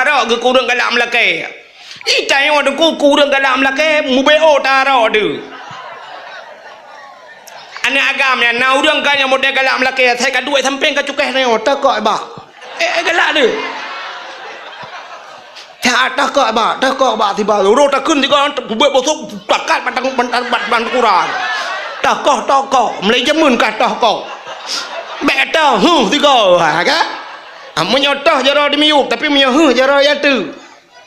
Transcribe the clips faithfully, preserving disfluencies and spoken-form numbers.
Rok geukureueng galak meulakée. Ih, tanyoe Teungku, kureueng galak meulakée, mubeo tarok tu. Aneuk agam nyan, na ureueng ka nyang model galak meulakée, asai ka duek sampéng ka cukéh tanyoe, teuh kok bak. Eh, eh, galak tu. Teuh, teuh kok bak, teuh kok bak tiba. Uroe takheun tiga, buet bosok, takat batang, batang, batang, batang ukuran. Teuh kok, teuh kok, mulai jameun ka teuh kok. Bèk teuh, huh, tiga. Ha, kan? Ah, meunyoe teuh jaroe dimiyueb, tapi meunyoe huh jaroe ateuh.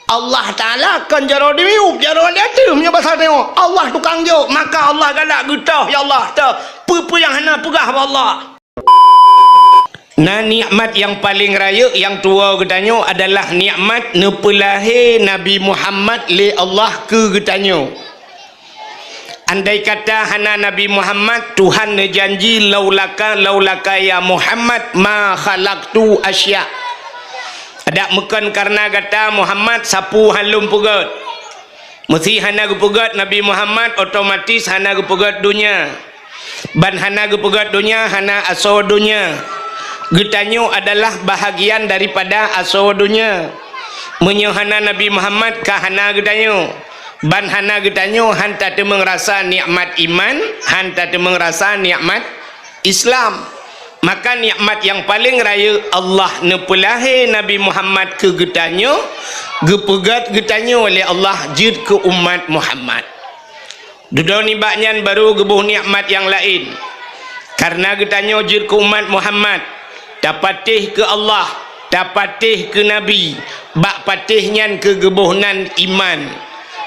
Allah Taala kon jaroe dimiyueb, jaroe ateuh meunyoe basa tanyoe. Allah tukang jok, maka Allah galak geutoh, ya Allah, toh. Peue-peue nyang hana peugah bak Allah. Na nikmat nyang paleng rayeuk nyang tuwoe geutanyoe adalah nikmat neupeulahé Nabi Muhammad lé Allah keu geutanyoe. Andai kata hana Nabi Muhammad, Tuhan neujanji, "Laulaka, laulaka ya Muhammad, ma khalaqtu asya." Adak meukon kareuna gata Muhammad, sapeue han lôn peugét. Meusé hana geupeugét Nabi Muhammad, otomatis hana geupeugét donya. Ban hana geupeugét donya, hana asoe donya. Geutanyoe adalah bahagian daripada asoe donya. Meunyoe hana Nabi Muhammad, ka hana geutanyoe. Ban hana geutanyoe han tateumeung rasa nikmat iman, han tateumeung rasa nikmat Islam. Maka nikmat nyang paleng rayeuk Allah neupeulahé Nabi Muhammad keu geutanyoe, geupeugét geutanyoe lé Allah jeuet keu umat Muhammad. Dudoe nibak nyan barô geuboh nikmat nyang laén. Kareuna geutanyoe jeuet keu umat Muhammad, tapatéh keu Allah, tapatéh keu Nabi, bak patéh nyan keu geuboh nan iman.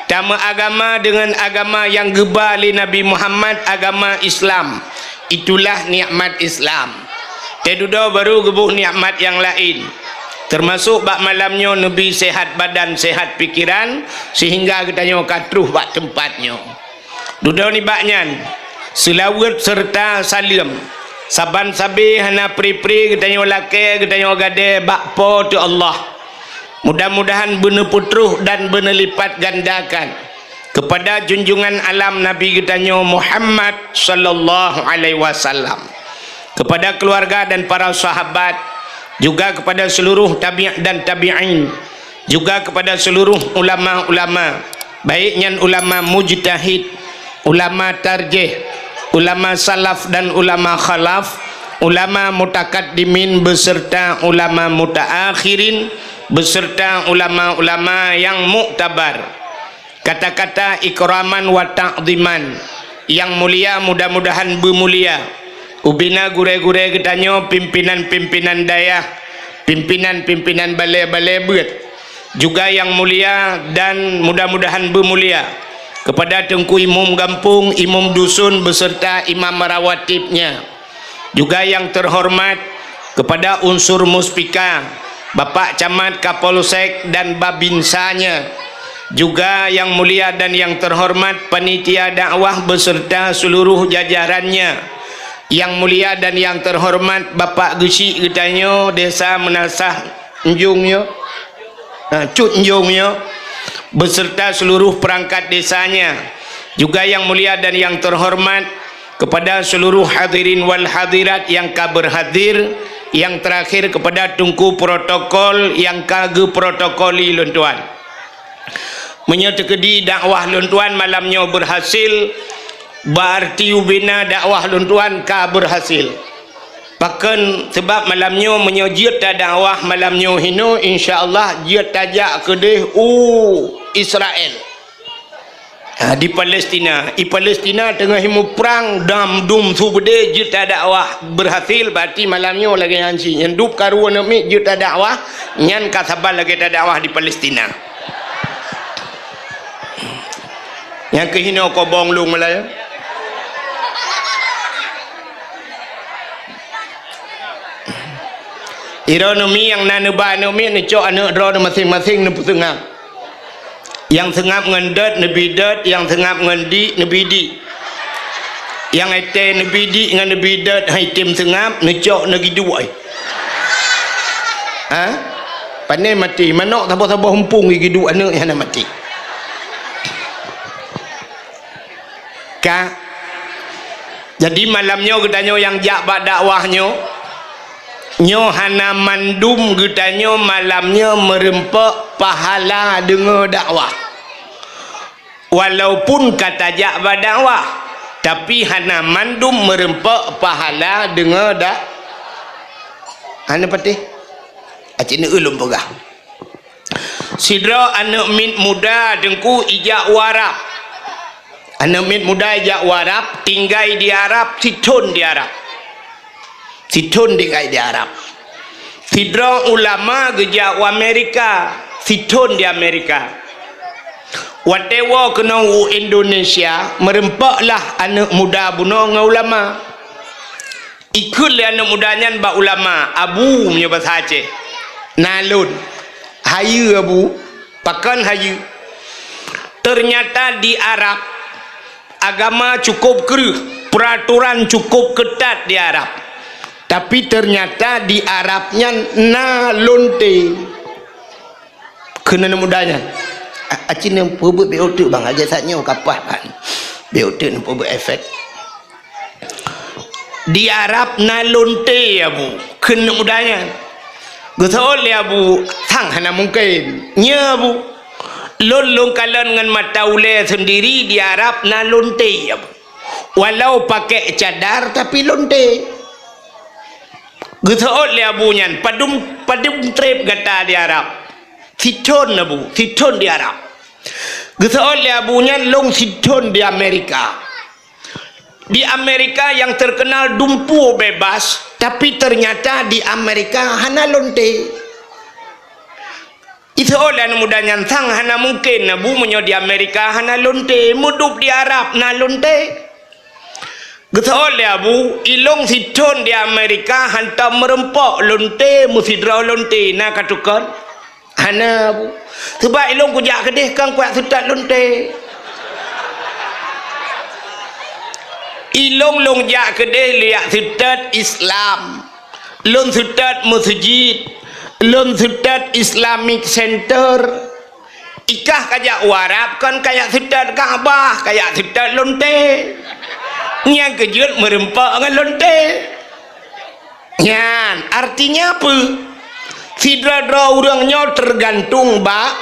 Tameuagama deungon agama nyang geuba lé Nabi Muhammad, agama Islam. Itulah nikmat Islam. Teududoe barô geuboh nikmat nyang laén. Teumasok bak malam nyoe neubi seuhat badan, seuhat pikeran, seuhingga geutanyoe ka troh bak teumpat nyoe. Dudoe nibak nyan, seulaweuet seureuta saleuem. Saban sabé hana pri-pri geutanyoe lakée, geutanyoe gadée bak Po teu Allah. Mudah-mudahan beuneupeutroh dan beuneulipatgandakan kepada junjungan alam Nabi geutanyoe Muhammad sallallahu alaihi wasallam, kepada keluarga dan para sahabat, juga kepada seluruh tabi' dan tabi'in, juga kepada seluruh ulama-ulama, baik nyan ulama mujtahid, ulama tarjih, ulama salaf dan ulama khalaf, ulama mutakaddimin beserta ulama mutaakhirin, beserta ulama-ulama yang muktabar. Kata-kata ikraman wa ta'ziman, yang mulia mudah-mudahan beumulia. Ubena gurée-gurée geutanyoe, pimpinan-pimpinan dayah, pimpinan-pimpinan balée-balée beuet, juga yang mulia dan mudah-mudahan beumulia kepada Teungku Imum Gampông, Imum Dusun beserta Imam Rawatibnya. Juga yang terhormat kepada unsur Muspika, Bapak Camat, Kapolsek dan Babinsanya. Juga yang mulia dan yang terhormat panitia dakwah beserta seluruh jajarannya. Yang mulia dan yang terhormat Bapak Geuchik geutanyoe Desa Meunasah Njung nyoe. Nah, Cut Njong nyoe beserta seluruh perangkat desanya, juga yang mulia dan yang terhormat kepada seluruh hadirin wal hadirat yang ka berhadir, yang terakhir kepada Teungku protokol yang ka geuprotokoli lôn tuan. Meunyoe teukeudi dakwah lôn tuan malam nyoe berhasil, berarti ubena dakwah lôn tuan ka berhasil. Pakon? Sebab malam nyoe meunyoe jeuet tadakwah malam nyoe hinoe, insya Allah jeuet tajak keudeh u Israel. Ha, di Palestina. I Palestina teungoh muprang dam dum su beudé, jeuet tadakwah berhasil, berarti malam nyoe lagée nyan cit. Nyang dub karu aneuk miet jeuet tadakwah, nyan ka saban lagée tadakwah di Palestina. Nyang keuhinoe kobong lôn meulayeue. Droeneuh mi nyang na neuba aneuk miet, neucok aneuk droeneuh maséng-maséng neupeuseungab. Nyang seungab ngon dot neubi dot, nyang seungab ngon dik neubi dik. Nyang étée neubi dik ngon neubi dot han item seungab, neucok neugiduek. Ha? Pané maté, manok saboh-saboh umpung giduek aneuk nyang hana maté. Ka. Jadi malam nyoe geutanyoe nyang jak bak dakwah nyoe, Nyoe hana mandum geutanyoe malam nyoe meureumpok pahala deungoe dakwah. Walaupun ka tajak bak dakwah, tapi hana mandum meureumpok pahala deungoe dak-, hana patéh. Aci neueu lôn peugah. Sidroe aneuk miet muda Teungku ijak u Arab. Aneuk miet muda ijak u Arab, tinggai di Arab, sithon di Arab. Sithon tinggai di Arab. Sidroe ulama geujak u Amerika, sithon di Amerika. Watée woe keunoe u Indonesia, meureumpoklah aneuk muda bunoe ngon ulama. Ikheun lé aneuk muda nyan bak ulama, "Abu," meunyoe basa Aceh, "na lôn." "Hayeue, Abu?" "Pakon hayeue?" "Teunyata di Arab, agama cukôp kreueh, peuratoran cukôp keutat di Arab. Tapi teunyata di Arab nyan na lonte." Kheun aneuk muda nyan, "A-, aci neupeubuet bék uteuk, Bang, lagée that nyoe ka paih, Bang. Bék uteuk neupeubuet efek." "Di Arab na lonte, Abu," kheun aneuk muda nyan. Geuseuôt lé Abu, "Sang hana mungken. Nyo, Abu. Lôn lôn kalon ngon mata ulée seundiri di Arab na lonte, Abu. Walau pakai cadar, tapi lonte." Geuseuôt lé Abu nyan, "Padum, padum treb gata di Arab?" "Sithon, Abu, sithon di Arab." Geuseuôt lé Abu nyan, "Lôn sithon di Amerika. Di Amerika yang terkenal dumpeue bebas, tapi ternyata di Amerika hana lonte." Iseuôt lé aneuk muda nyan, "Sang hana mungken, Abu, meunyoe di Amerika hana lonte, meudup di Arab na lonte." Geuseuôt lé Abu, "Ilôn sithon di Amerika hantom meureumpok lonte meusidroe lonte, na ka tukon?" "Hana, Abu. Sabab ilôn kujak keudeh kon kujak seutôt lonte. Ilôn lôn jak keudeh lôn jak seutôt Islam. Lôn seutôt meuseujid, lôn seutôt Islamic Center. Ikah kajak u Arab kon kajak seutôt Ka'bah, kajak seutôt lonte. Nyang keujeuet meureumpok ngon lonte." Nyan, artinya peue? Sidroe-droe ureuëng nyoe teugantung bak,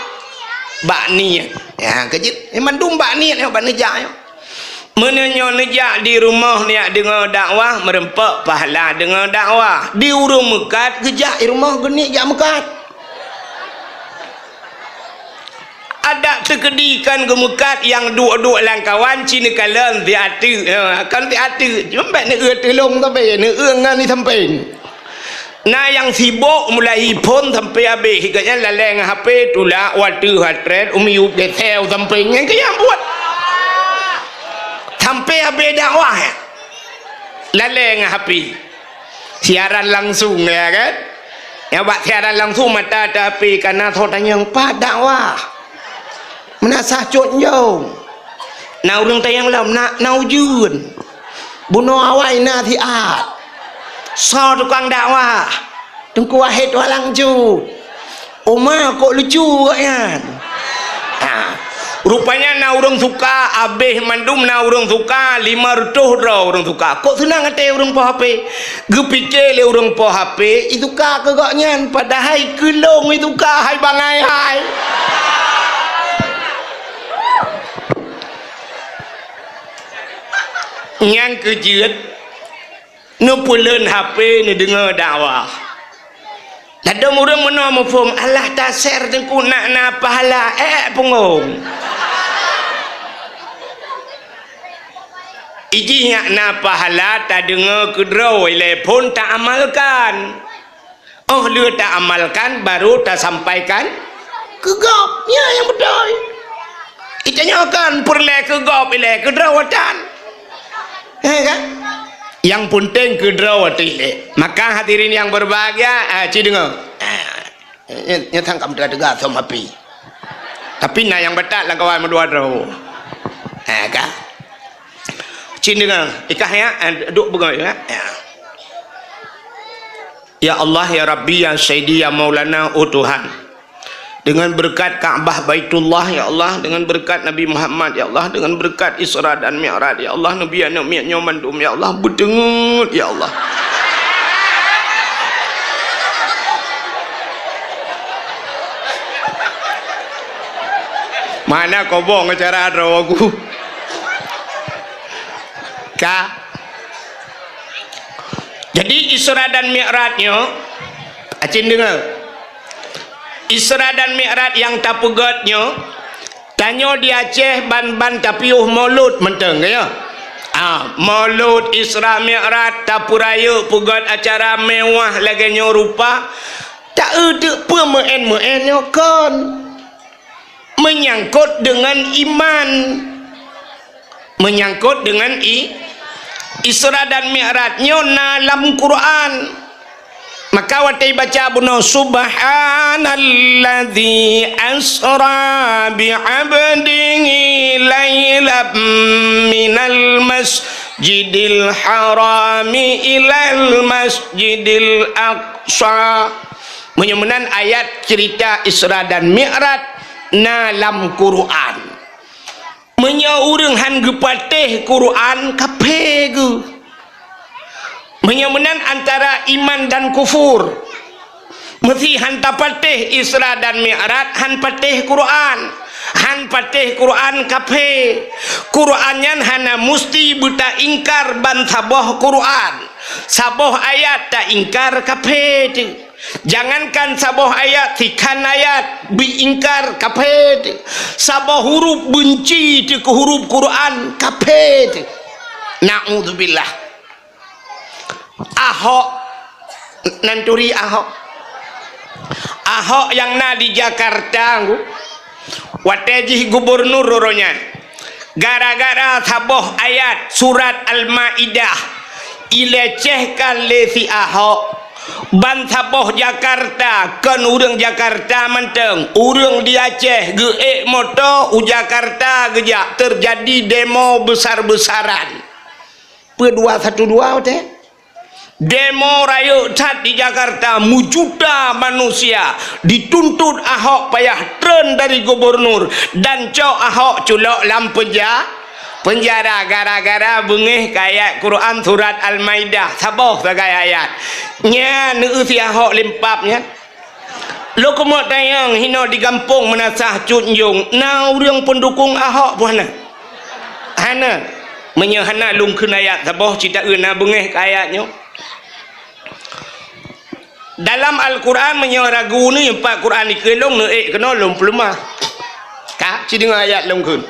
bak niet. Ya, keujeuet. Eh, mandum bak niet nyoe, bak neujak nyoe. Meunyoe nyoe neujak di rumoh neujak deungoe dakwah, meureumpok pahala deungoe dakwah. Di ureuëng meukat geujak di rumoh geuneuk jak meukat. Adak teukeudi kan geumeukat nyang duek-duek lam kawan ci neukalon siateuek. Ha, kan siateuek. Cuma bèk neueu teulông tapi neueu ngon di sampéng. Na nyang sibok mulai phôn sampai habéh. Gobnyan lalée ngon H P, tulak wateuh hatret, umi up geseu sampéng. Nyang keu nyang buet. Sampai habéh dakwah. Lalée ngon H P. Siaran langsung, ya kan? Nyang bak siaran langsung mata teu H P, kana soe tanyong, "Pat dakwah?" Meunasah cot njong. Na ureuëng tanyong lom, na, na ujeuen. Bunoe awai na siat. Soe tukang dakwah? Teungku Wahid Walang Cut. Oma kok lucu awaknyan. Ha. Rupanya na ureuëng suka, abéh mandum na ureuëng suka, lima reutôh droe ureuëng suka. Kok seunang até ureuëng po H P? Geupike lé ureuëng po H P, isuka keu gobnyan, padahai keu lôn isuka hai bangai hai. Nyang keujeuet, neupeuleuen H P neudeungoe dakwah. Ladôm ureuëng meunoe muphom, alah taser teungku nak na pahala, ék punggong. Ijih nyak na pahala tadeungoe keudroe ilée phon taamalkan. Óh lheueh taamalkan baru tasampaikan keu gob. Nyan nyang beutôi. Itanyoe kan peureulée keu gob ilée keudroe tan. Eh kan? Nyang peunteng keudroe teuh ilée. Maka hadirin nyang berbahagia, ah, ci deungoe. Ah, nyang, nyang sangka meuteura teuga som api. Tapi na nyang batat lam kawan meudua droe. Ah, ka? Ci deungoe, ikah ya, ah, duek beungoh ya. Ya. Ya Allah, ya Rabbi, ya Sayyidi, ya Maulana, oh Tuhan. Dengan berkat Ka'bah Baitullah, ya Allah, dengan berkat Nabi Muhammad, ya Allah, dengan berkat Isra dan Mi'raj, ya Allah, Nabi aneuk miet nyoe mandum, ya Allah, beuteungeut, ya Allah. Mana kobong acara droe ku? Ka. Jadi, Isra dan Mi'raj nyoe, acin deungoe. Isra dan Mi'raj nyang tapeugét nyoe, tanyoe di Aceh ban-ban tapiôh Maulud mantong, ya. Ah, Maulud, Isra Mi'raj, tapeurayeuk, peugét acara mewah lagée nyoe rupa, ta-eu teuk peue meu'én-meu'én nyoe kon. Menyangkut dengan iman. Menyangkut dengan i-, Isra dan Mi'raj nyoe na lam Quran. Maka watée baca bunoe, "Subhanalladzi asra bi 'abdihi lailam minal masjidil harami ilal masjidil aqsa." Meunyoe meunan ayat cerita Isra dan Mi'raj na lam Quran. Meunyoe ureuëng han geupatéh Quran, kafé geuh. Meunyoe meunan antara iman dan kufur. Meusé han tapatéh Isra dan Mi'raj, han patéh Quran. Han patéh Quran, kafé. Quran nyan hana musti beutaingkar ban saboh Quran. Saboh ayat taingkar, kafé teuh. Jangankan saboh ayat, sikhan ayat beuingkar, kafé teuh. Saboh huruf beunci teuh keu huruf Quran, kafé teuh. Naudzubillah. Ahok, nan turi Ahok. Ahok nyang na di Jakarta, watée jih gubernur uroe nyan. Gara-gara saboh ayat surat Al-Maidah ilecehkan lé si Ahok, ban saboh Jakarta, kon ureuëng Jakarta mantong, ureuëng di Aceh geuék moto u Jakarta geujak, teujadi demo besar-besaran. Peue dua satu dua watée? Demo rayeuk that di Jakarta, meujuta manusia dituntut Ahok payah treun dari gubernur dan cok Ahok culok lam penja-, penjara gara-gara beungéh keu ayat Quran surat Al-Maidah, saboh sagai ayat. Nyan neueu si Ahok limpab nyan. Lôn keumeung tanyong hinoe di gampông Meunasah Cut Njong, na ureuëng peundukong Ahok peue hana? Hana. Meunyoe hana lôn kheun ayat saboh cit taeu na beungéh keu ayat nyoe. Dalam Al-Quran meunyoe ragu ni, pat Quran dikeue lôn neuék keunoe lôn peuleumah. Ka, ci deungoe ayat lôn kheun.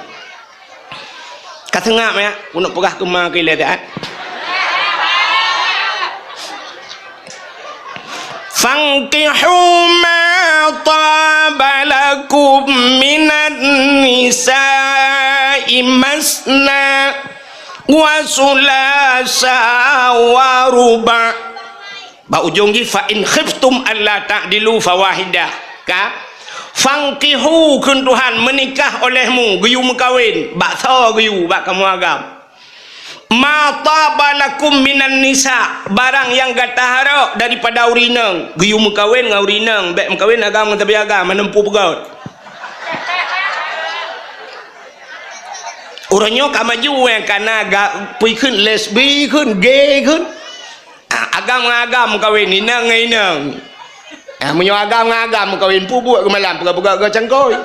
Ka seungab ya, keuneuk peugah keuma keu ilée taát. Fankihu ma taba lakum minan nisa'i masna wa sulasa wa ruba'. Bak ujong jih, "Fa in khiftum alla ta'dilu fawahidah." Ka? "Fankihu," kheun Tuhan, "meunikah olehmu," geuyue meukawen, bak soe geuyue, bak kamoe agam. "Ma taba lakum minan nisa," barang nyang gata harok daripada ureuëng inong, geuyue meukawen ngon ureuëng inong, bék meukawen agam ngon sabe agam, hana muphom peugét. Uroe nyoe ka maju, eh, kana ga-, pui kheun lesbi kheun, gay kheun. Ah, agam ngon agam meukawen, inong ngon inong. Ah, meunyoe agam ngon agam meukawen, peubuet keu malam, peugah-peugah keu cangkôi.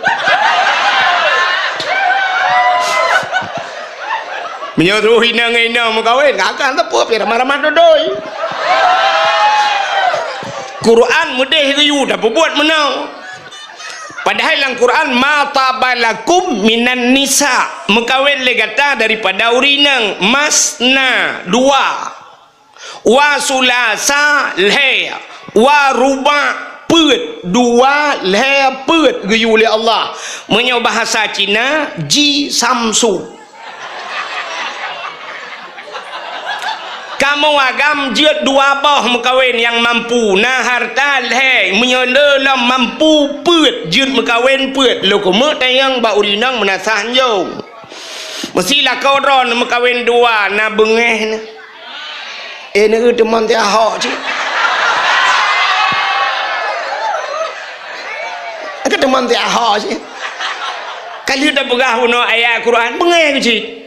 Meunyoe troh inong ngon inong meukawen, akan teupeu pih ramah-ramah dodoi. Quran meudeh geuyue tapeubuet meunoe. Padahai lam Quran, "Ma taba lakum minan nisa," meukawen lé gata daripada ureuëng inong, masna, dua. Wa sulasa, lhée. Wa ruba, peuet. Dua, lhée, peuet geuyue lé Allah. Meunyoe bahasa Cina, ji samsu. Kamoe agam jeuet dua boh meukawen nyang mampu, na harta lhée, meunyoe le lom mampu peuet, jeuet meukawen peuet. Lôn keumeuk tanyong bak ureuëng inong Meunasah Njong. Meusi lakoe droeneuh meukawen dua, na beungéh neuh. Eh, neueu teumon ti Ahok cit. Ka teumon ti Ahok cit. Ka lheueh tapeugah bunoe ayat Quran, beungéh cit.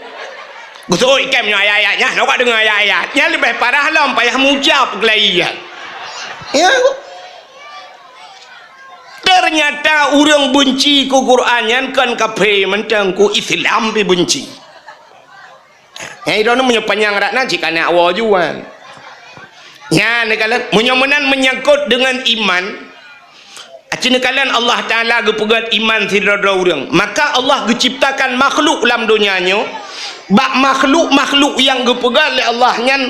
Geuseuôt ikem nyoe ayat-ayat nyan, nyoe ka deungoe ayat-ayat. Nyan leubeh parah lom payah meucab keulayi nyan. Ya. Ternyata ureuëng beunci keu Quran nyan kon kafé mantong, keu Islam pih beunci. Hai droeneuh, meunyoe panyang rot na cit ka na woe juan. Nyan neukalon, meunyoe meunan menyangkut deungon iman, aci neukalon Allah Taala geupeugét iman sidroe-droe ureuëng. Maka Allah geuciptakan makhluk lam donya nyoe, bak makhluk-makhluk nyang geupeugét lé Allah nyan,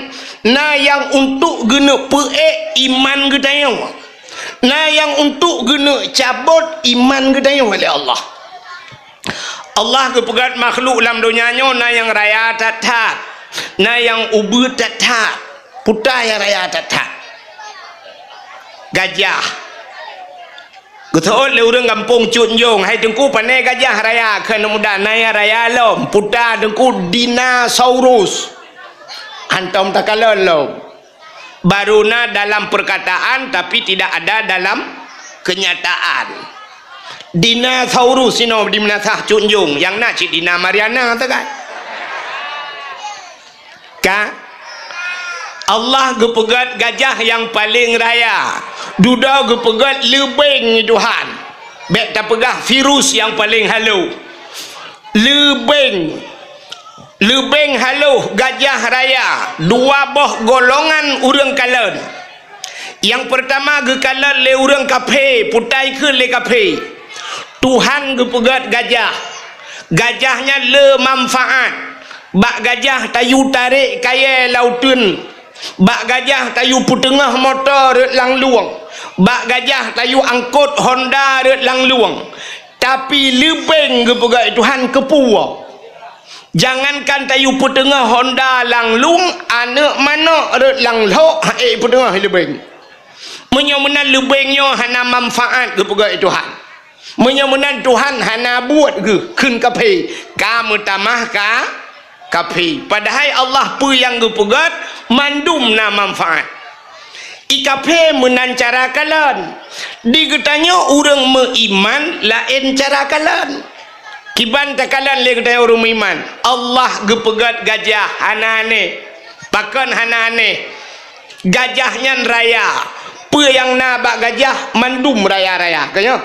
na nyang untuk geuneuk peuék iman geutanyoe. Na nyang untuk geuneuk cabot iman geutanyoe lé Allah. Allah geupeugét makhluk lam donya nyoe na nyang raya that-that, na nyang ubeut that-that. Peue nyang raya that-that? Gajah. Geuseuôt lé ureuëng gampông Cut Njong, "Hai Teungku, pané gajah raya?" Kheun muda, "Na nyang raya lom." "Peue?" "Teungku, dinosaurus." Hantom takalon lom. Baru na dalam perkataan, tapi tidak ada dalam kenyataan. Dinosaurus sinoe di Meunasah Cut Njong, nyang na cit Dina Mariana sagai. Ka? Allah geupeugét gajah nyang paleng raya, dudoe geupeugét leubeng Tuhan. Bék tapeugah virus nyang paleng halo. Leubeng. Leubeng haloh gajah raya, dua boh golongan ureuëng kalon. Nyang peurtama geukalon lé ureuëng kafé, putai kheun lé kafé. Tuhan geupeugét gajah. Gajah nyan le manfaat. Bak gajah tayue tarek kayée lam uteuen. Bak gajah tayue peuteungoh moto rot lam lueng. Bak gajah tayue angkot Honda rot lam lueng. Tapi leubeng geupeugét Tuhan keupeue? Jangankan tayue peuteungoh Honda lam lueng, aneuëk manok rot lam lhok han ék peuteungoh leubeng. Meunyoe meunan leubeng nyoe hana manfaat geupeugét Tuhan. Meunyoe meunan Tuhan hana buet geuh kheun kafé, ka meutamah ka kafé. Padahai Allah peue nyang geupeugét mandum na manfaat. I kafé meunan cara kalon. Di geutanyoe ureuëng meuiman laén cara kalon. Kiban takalon lé geutanyoe ureuëng meuiman, Allah geupeugét gajah hana aneh. Pakon hana aneh? Gajah nyan raya. Peue nyang na bak gajah mandum raya-raya. Ka nyoe?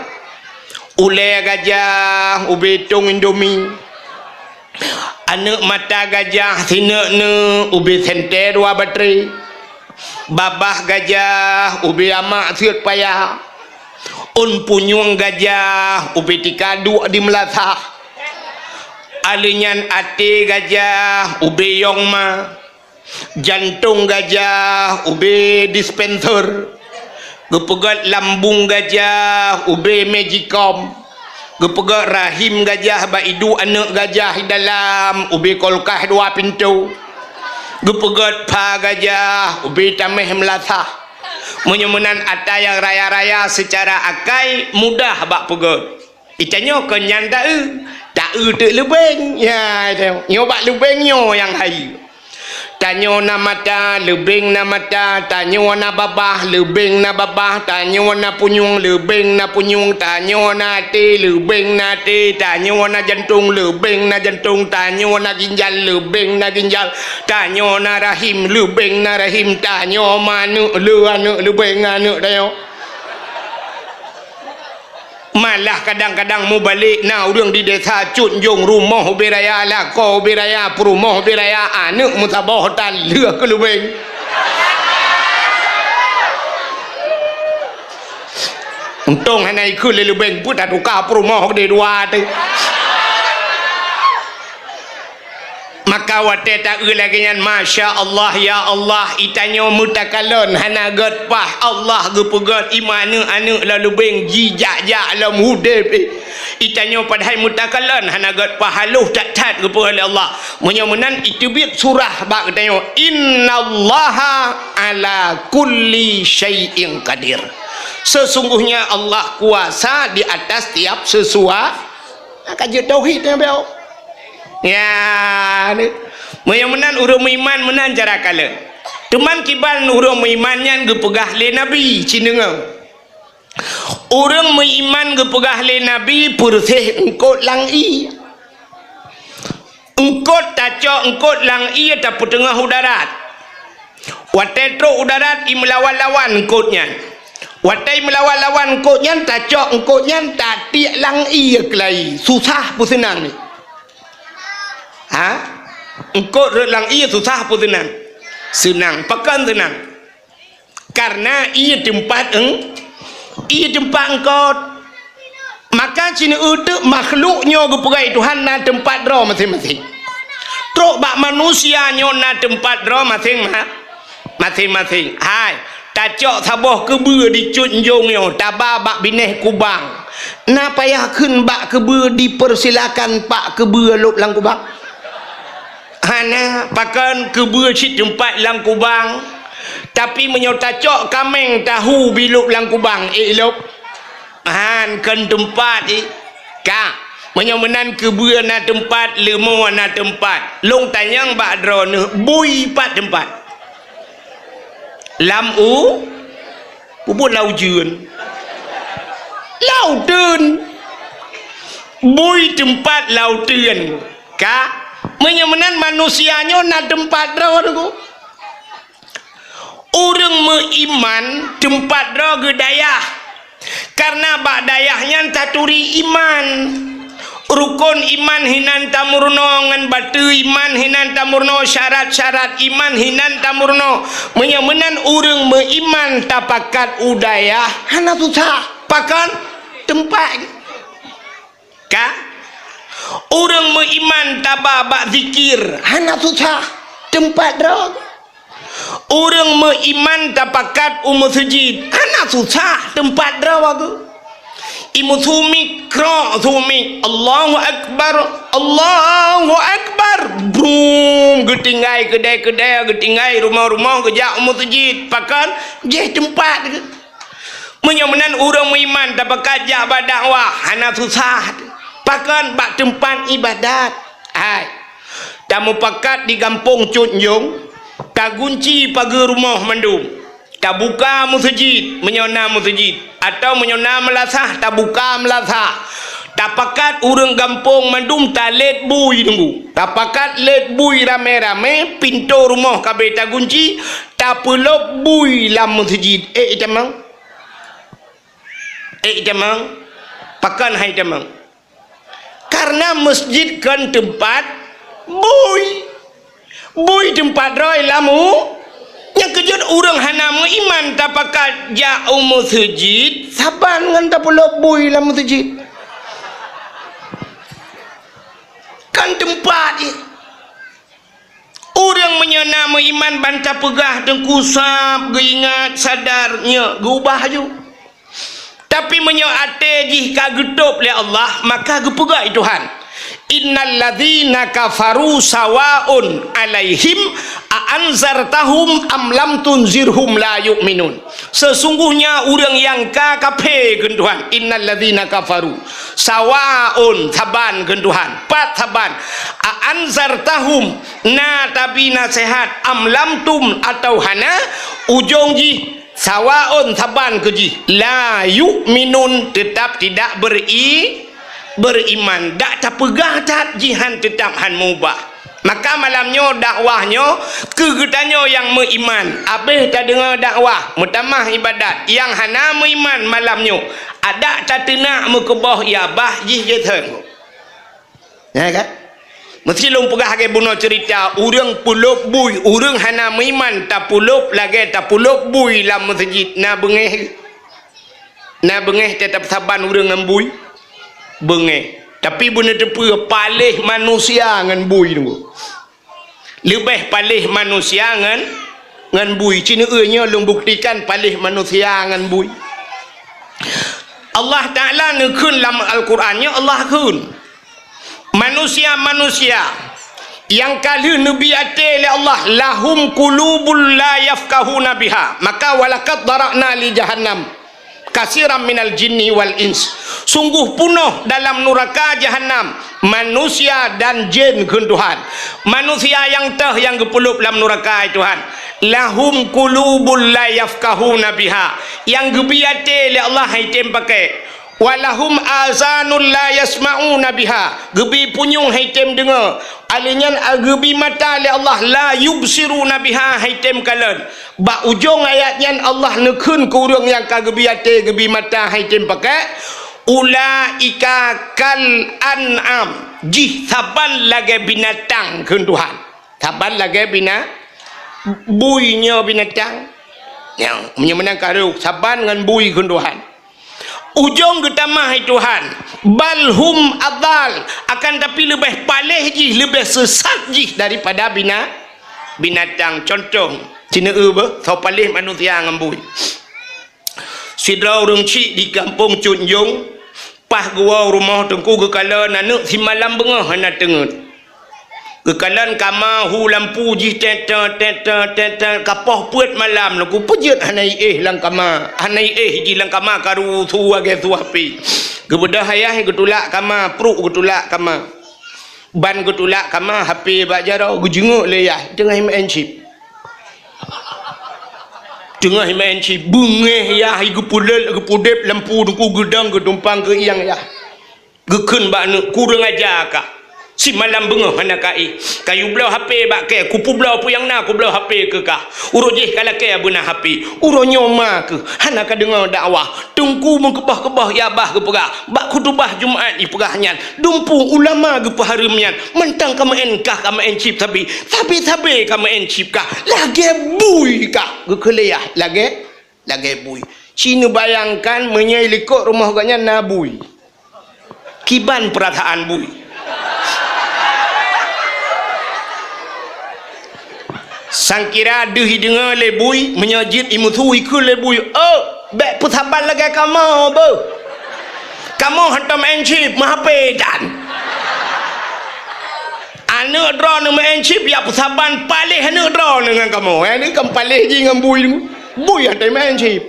Ulée gajah ubé tong Indomie. Aneuëk mata gajah sineuk-neuk ubé sentée dua batré. Babah gajah ubé amak seuet paya. Ôn punyueng gajah ubé tika duek di meulasah. Aleuh nyan até gajah ubé yong ma. Jantong gajah ubé dispenser. Geupeugét lambung gajah ubé magicom. Geupeugét rahim gajah bak iduek aneuëk gajah di dalam ubé kulkas dua pintoe. Geupeugét pha gajah ubé taméh meulasah. Meunyoe meunan atra nyang raya-raya seucara akai mudah bak peugét. Di tanyoe kon nyan taeu, taeu teuk leubeng. Ya, nyoe bak leubeng nyoe nyang hai. Tanyoe na mata, leubeng na mata, tanyoe na babah, leubeng na babah, tanyoe na punyueng, leubeng na punyueng, tanyoe na até, leubeng na até, tanyoe na jantong, leubeng na jantong, tanyoe na ginjal, leubeng na ginjal, tanyoe na rahim, leubeng na rahim, tanyoe manok, le aneuëk, leubeng aneuëk tanyoe. Malah kadang-kadang mubalek na ureuëng di desa Cut Njong rumoh ubé raya, lakoe ubé raya, peurumoh ubé raya, aneuëk meusaboh tan lheueh keu leubeng. Untông hana ikheun lé leubeng, peuet tatuka peurumoh keudeh dua teuh. Maka watée taeu lagée nyan, masya Allah, ya Allah, i tanyoe meutakalon hana gét paih, Allah geupeugét i manok aneuëk lam leubeng jijak-jak lom udeb. I tanyoe padahai meutakalon hana gét paih, haloh that-that geupeugah lé Allah. Meunyoe meunan, iteubiet surah bak geutanyoe, "Innallaha ala kulli syai'in qadir." Sesungguhnya Allah kuasa di atas tiap sesuatu. Ka jeuet tauhid nyan beu. Ya, ni. Meunyoe meunan ureuëng meuiman meunan cara kalon. Teuma kiban ureuëng meuiman nyan geupeugah lé Nabi, ci deungoe. Ureuëng meuiman geupeugah lé Nabi peureuseh eungkot lam ié. Eungkot tacok eungkot lam ié tapeuteungoh u darat. Watée trok u darat i meulawan-lawan eungkot nyan. Watèe meulawan-lawan eungkôt nyan, tacok eungkôt nyan, tatiek lam ié keulayi. Susah peue seunang nyoe? Ha? Eungkôt rhot lam ié susah peue seunang? Seunang. Pakon seunang? Kareuna ié teumpat eung-, ié teumpat eungkôt. Maka sineuk teuk makhluk nyoe geupeugah Tuhan na teumpat droe maséng-maséng. Trok bak manusia nyoe na teumpat droe maséng ma-, maséng-maséng. Hai, tacok saboh keubeue di Cut Njong nyoe, taba bak binéh kubang. Na payah kheun bak keubeue dipersilakan pak keubeue lôb lam kubang? Hana, pakon keubeue cit teumpat lam kubang. Tapi meunyoe tacok kaméng tahu bilôb lam kubang, ék lôb? Han, kon teumpat, eh. Ka, meunyoe meunan keubeue na teumpat, leumo na teumpat. Lôn tanyong bak droeneuh, bui pat teumpat? Lam u-, peubuet lam ujeuen. Lam uteuen. Bui teumpat lam uteuen. Ka, meunyoe meunan manusia nyoe na teumpat droe, Teungku. Ureuëng meuiman teumpat droe geuh dayah, kareuna bak dayah nyan taturi iman. Rukon iman hinan tameurunoe, ngon bateue iman hinan tameurunoe, syarat-syarat iman hinan tameurunoe. Meunyoe meunan ureuëng meuiman tapakat u dayah, hana susah. Pakon? Teumpat. Ka? Ureuëng meuiman taba bak zikir, hana susah, teumpat droe. Ureuëng meuiman tapakat u meuseujid, hana susah, teumpat droe geuh. Imeusumik, krok sumik, Allahu Akbar, Allahu Akbar. Brum, geutinggai keudè-keudè, geutinggai rumoh-rumoh, geujak u meuseujid. Pakon? Jih teumpat geuh. Meunyoe meunan ureuëng meuiman tapakat jak bak dakwah, hana susah. Pakon? Bak teumpat iébadat. Hai. Tamupakat di gampông Cut Njong, tagunci pageue rumoh mandum. Tabuka meuseujid, meunyoe na meuseujid. Atawa meunyoe na meulasah, tabuka meulasah. Tapakat ureuëng gampông mandum talét bui, Teungku. Tapakat lét bui ramé-ramé, pintoe rumoh ka abéh tagunci, tapeulôb bui lam meuseujid. Ék itamong? Ék itamong? Pakon han itamong? Kareuna meuseujid kon teumpat bui. Bui teumpat droe lam u-, nyang keujeuet ureuëng hana meuiman tapakat jak u meuseujid, saban ngon tapeulôb bui lam meuseujid. Kon teumpat jih. Ureuëng meunyoe na meuiman ban tapeugah Teungku sab geuingat sadar nyoe geubah ju. Tapi meunyoe até jih ka geutôb lé Allah, maka geupeugah lé Tuhan, "Innal ladzina kafaru sawaun 'alaihim a anzartahum am lam tunzirhum la yu'minun." Sesungguhnya ureuëng nyang ka kafé, kheun Tuhan, "Innal ladzina kafaru sawaun," saban, kheun Tuhan, pat saban, "a anzartahum," na tabi naseuhat, "am lam tum," atawa hana, ujong jih sawaun, saban keu jih, "la yu'minun," teutap tidak beri-, beriman. Dak tapeugah that jihan teutap han meubah. Maka malam nyoe dakwah nyoe keu geutanyoe nyang meuiman. Abéh tadeungoe dakwah, meutamah iébadat, nyang hana meuiman malam nyoe adak tateunak meukeubah, ya bah jih jeuet. Ya kan? Meusti lôn peugah lagée bunoe ceurita, ureuëng peulôb bui, ureuëng hana meuiman tapeulôb lagée tapeulôb bui lam meuseujid, na beungéh. Na beungéh teutap saban ureuëng ngon bui? Beungéh. Tapi beuneuteupeu paléh manusia ngon bui, Teungku. Leubeh paléh manusia ngon, ngon bui. Ci neueu nyoe lôn buktikan paléh manusia ngon bui. Allah Taala neukheun lam Al-Quran nyoe, Allah kheun, manusia-manusia nyang ka lheueh neubi até lé Allah, "lahum qulubul la yafqahuna biha," maka, "walaqad dzara'na li jahannam katsiran minal jinni wal ins." Sungguh peunoh dalam nuraka Jahannam manusia dan jén, kheun Tuhan. Manusia nyang toh nyang geupeulôb lam nuraka, hai Tuhan. "Lahum qulubul la yafqahuna biha." Nyang geubi até lé Allah han item pakai. Walahum azanul la yasma'una biha, geubi punyueng hai tem deungoe. Alèh nyan, a, geubi mata lé Allah, la yubsiruna biha, hai tem kalon. Bak ujong ayat nyan Allah neukheun keu ureueng nyang ka geubi até, geubi mata, hai tem pakèk, ulaika kal an'am, jih saban lagèe binatang kheun Tuhan. Saban lagèe bina-, bui nyoe binatang. Nyoe, meunyoe meunan ka rôh, saban ngon bui kheun Tuhan. Ujong geutamah hai Tuhan, bal hum adal, akan tapi leubeh paléh jih, leubeh seusat jih daripada bina-, binatang. Contoh, sineuk eu beuh, soe paléh manusia ngon bui. Sidroe ureueng chik di gampông Cut Njong, paih geuwoe rumoh Teungku geukalon aneuk simalam beungoh hana teungeut. Geukalon kama hu lampu jih tét-tét, tét-tét, tét-tét, ka poh peuet malam Teungku peujeuet hana iéh lam kama, hana iéh jih lam kama karu su lagèe su api. Geubeudôh ayah geutulak kama, pruek geutulak kama. Ban geutulak kama, H P bak jaroe, geujeungok lé yah, teungoh meu'en chip. Teungoh meu'en chip, beungéh yah, geupeuleuet, geupudép lampu Teungku geudong, geutumpang keu ieng yah. Geukheun bak aneuk, "Kureueng aja kah! Simalam beungoh hana ka éh. Kayue bloe H P bak kèe, kupeubloe peue nyang na, kubloe H P keu kah. Uroe jéh ka lakèe beuna H P. Uroe nyoe ma keuh, hana ka deungoe dakwah. Teungku meukeubah-keubah yah bah geupeugah, bak khutubah Jumat ipeugah nyan, dumpeue ulama geupeuhareuem nyan, mantong ka meu'en kah, ka meu'en chip sabe, sabe-sabe ka meu'en chip kah, lagèe bui kah." Geukheun lé yah, "Lagèe, lagèe bui." Ci neubayangkan meunyoe likot rumoh gobnyan na bui. Kiban peurasaan bui. Sangkira deuh ideungoe lé bui, meunyoe jeuet imusu ikheun lé bui, "Oh, bèk peusaban lagèe kamoe beuh. Kamoe hantom meu'en chip, meuhapé tan. Aneuk droeneuh meu'en chip, jak peusaban paléh aneuk droeneuh ngon kamoe." Eh, nyoe kan paléh jih ngon bui. Bui hantom meu'en chip.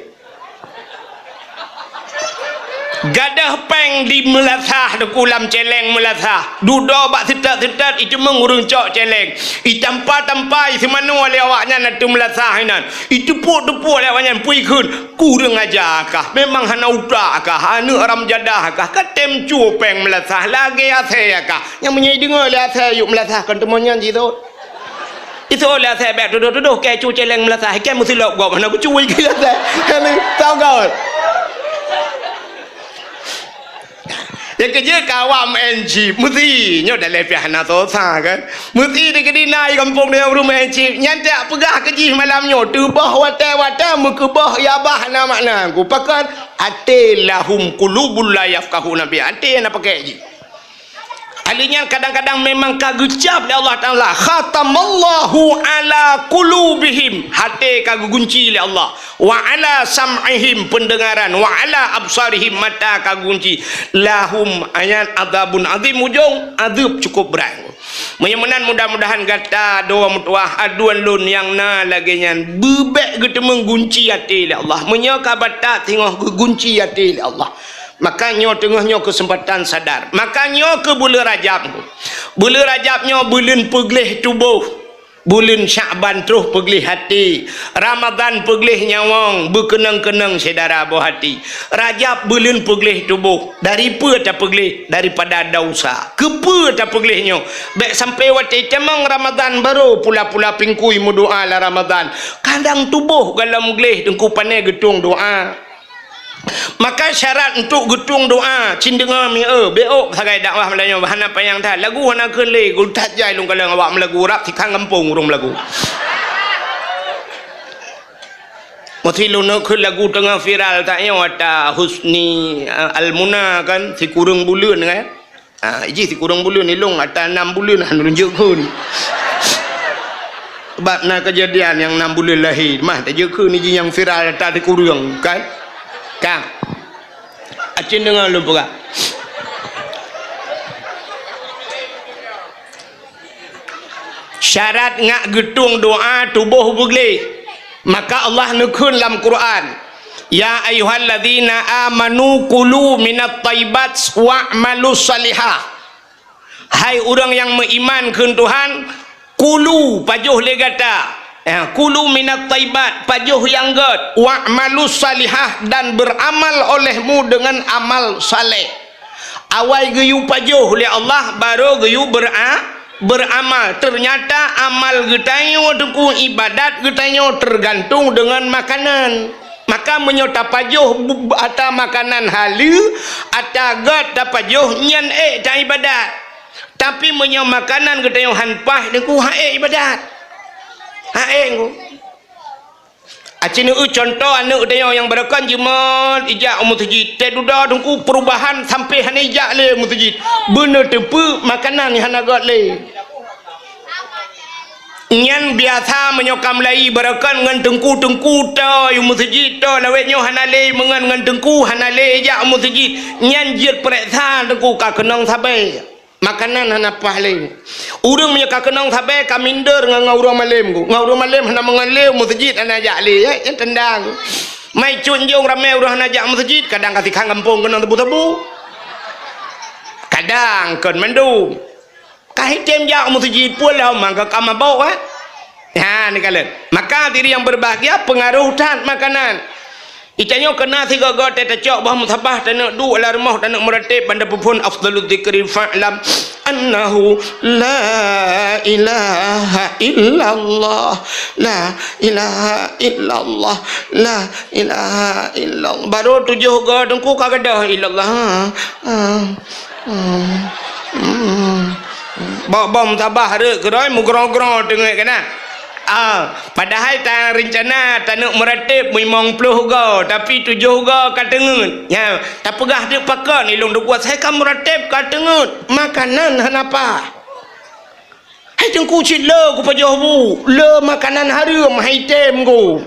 Gadôh péng di meulasah Teungku, lam céléng meulasah. Dudoe bak siteut-siteut, iteumeung ureueng cok céléng. Itampa-tampa, iseumanoe lé awaknyan ateueh meulasah inan. Iteupok-tepok lé awaknyan, peue ikheun, "Kureueng aja kah, memang hana utak kah, aneuk haram jadah kah, ka tem cue péng meulasah, lagèe asèe kah." Nyang meunyoe ideungoe lé asèe yôh meulasah, kon teuma nyan jisôt. Iseuôt lé asèe bèk tudoh-tudoh, kèe cue céléng meulasah, kèe meusilop gob hana geucue keu asèe. Hana, tau gob. Nyang keujeuet ka awak meu'en chip, meusi nyoe daleh pih hana soe sa kan. Meusi di keudina di gampông nyoe ureueng meu'en chip, nyan tajak peugah keu jih malam nyoe, teuboh watèe-watèe meukeubah yah bah hana makna. Ku pakon, até lahum qulubun la yafqahuna biha, até hana pakèk jih. Ahli nyan kadang-kadang memang ka geucab lé Allah Taala, "Khatamallahu ala qulubihim", até ka geugunci lé Allah, "wa ala sam'ihim", peundeungaran, "wa ala absarihim", mata ka geugunci, "lahum", ayat, "adzabun adzim", ujong azeub cukup brat. Meunyoe meunan, mudah-mudahan gata dua meutuwah aduen lôn nyang na lagèe nyan beubèk geuteumeung gunci até lé Allah. Meunyoe ka batat singoh geugunci até lé Allah, maka nyoe teungoh nyoe keuseumpatan sadar. Maka nyoe keuh buleuen Rajab. Buleuen Rajab nyoe buleuen peugleh tuboh. Buleuen Syakban troh peugleh até. Ramadhan peugleh nyawöng, beukeunong-keunong syedara boh até. Rajab buleuen peugleh tuboh. Dari peue tapeugleh? Daripada desya. Keupeue tapeugleh nyoe? Bèk sampoe watèe tamong Ramadhan barô pula-pula pingkui meudoa lam Ramadhan. Kadang tuboh gohlom gleh Teungku, pané geutueng doa. Maka syarat untuk geutueng doa, cit deungoe mi eu, beuôk sagai dakwah meulayeue hana panyang that. Lagu hana kheun lé, geutat jai lôn kalon awak meulagu rab sikang gampông ureueng meulagu. Meusi lôn kheun lagu teungoh viral that nyoe ata Husni, eh, Almuna kan, sikureueng buleuen kan. Ah, iji sikureueng buleuen ilong ata nam buleuen hana lôn jeuet kheun. Sebab na keujadian nyang nam buleuen lahé, mah tajeuet kheun iji nyang viral ata sikureueng, kan? Kan? Acen deungoe lôn peugah. Syarat ngat geutueng doa tuboh beugleh. Maka Allah neukheun lam Quran, "Ya ayyuhalladzina amanu kulu minat thayyibat wa'malus shalihah." Hai ureuëng nyang meuiman kheun Tuhan, kulu, pajoh lé gata, Ya, kulu minat thaibat, pajoh nyang gét, wa'malus salihah, dan beramal olehmu dengan amal saleh. Awai geuyue pajoh lé Allah, barô geuyue bera-, beramal. Ternyata amal geutanyoe teungku, ibadat geutanyoe teugantung deungon makanan. Maka meunyoe tapajoh bu-, ata makanan haleue, ata gét tapajoh, nyan ék taibadat. Tapi meunyoe makanan geutanyoe han paih, teungku, han ék ibadat. Han ék, teungku. Aci neueu cuntoh aneuk tanyoe nyang barokon jeuet ijak u meuseujid. Teududoe teungku perubahan sampai hana ijak lé u meuseujid. Beuna teupeu makanan nyang hana gét lé. Nyan biasa meunyoe ka mulai barokon ngon teungku-teungku toe u meuseujid toe lawét nyoe hana lé meungon ngon teungku hana lé ijak u meuseujid. Nyan jeuet peuriksa teungku ka keunong sabe. Makanan hana paih lé. Ureuëng meunyoe ka keunong sabe ka minder ngon, ngon ureuëng malém ku. Ngon ureuëng malém hana meungon lé, meuseujid hana jak lé, eh, nyan tanda. Mai cut njong ramé ureuëng hana jak meuseujid, kadang ka sikhan gampông keunong sabu-sabu. Kadang kon mandum. Ka hitém jak meuseujid pula mangka ka mabök, eh. Ha, neukalon. Maka diri yang berbahagia pengaruh that makanan. Itanyoe keuna sigoe-goe teuh tacok boh musabah taneuk duek lam rumoh taneuk meurateb banda peuphon afdhalu dzikri fa'lam annahu la ilaha illallah, la ilaha illallah, la ilaha illallah. Baru tujoh goe teungku ka gadôh illallah. Ha, ha, ha, ha. Boh-boh musabah rhot keudroe meugrong-grong teungeut keunan. Ah, padahai ta rencana taneuk meurateb limong ploh goe, tapi tujoh goe ka teungeut. Nya, tapeugah teuk pakon ilong deubuat sai ka meurateb ka teungeut. Makanan hana paih. Hai teungku cit le kupajoh bu, le makanan hareuem hai tem ku.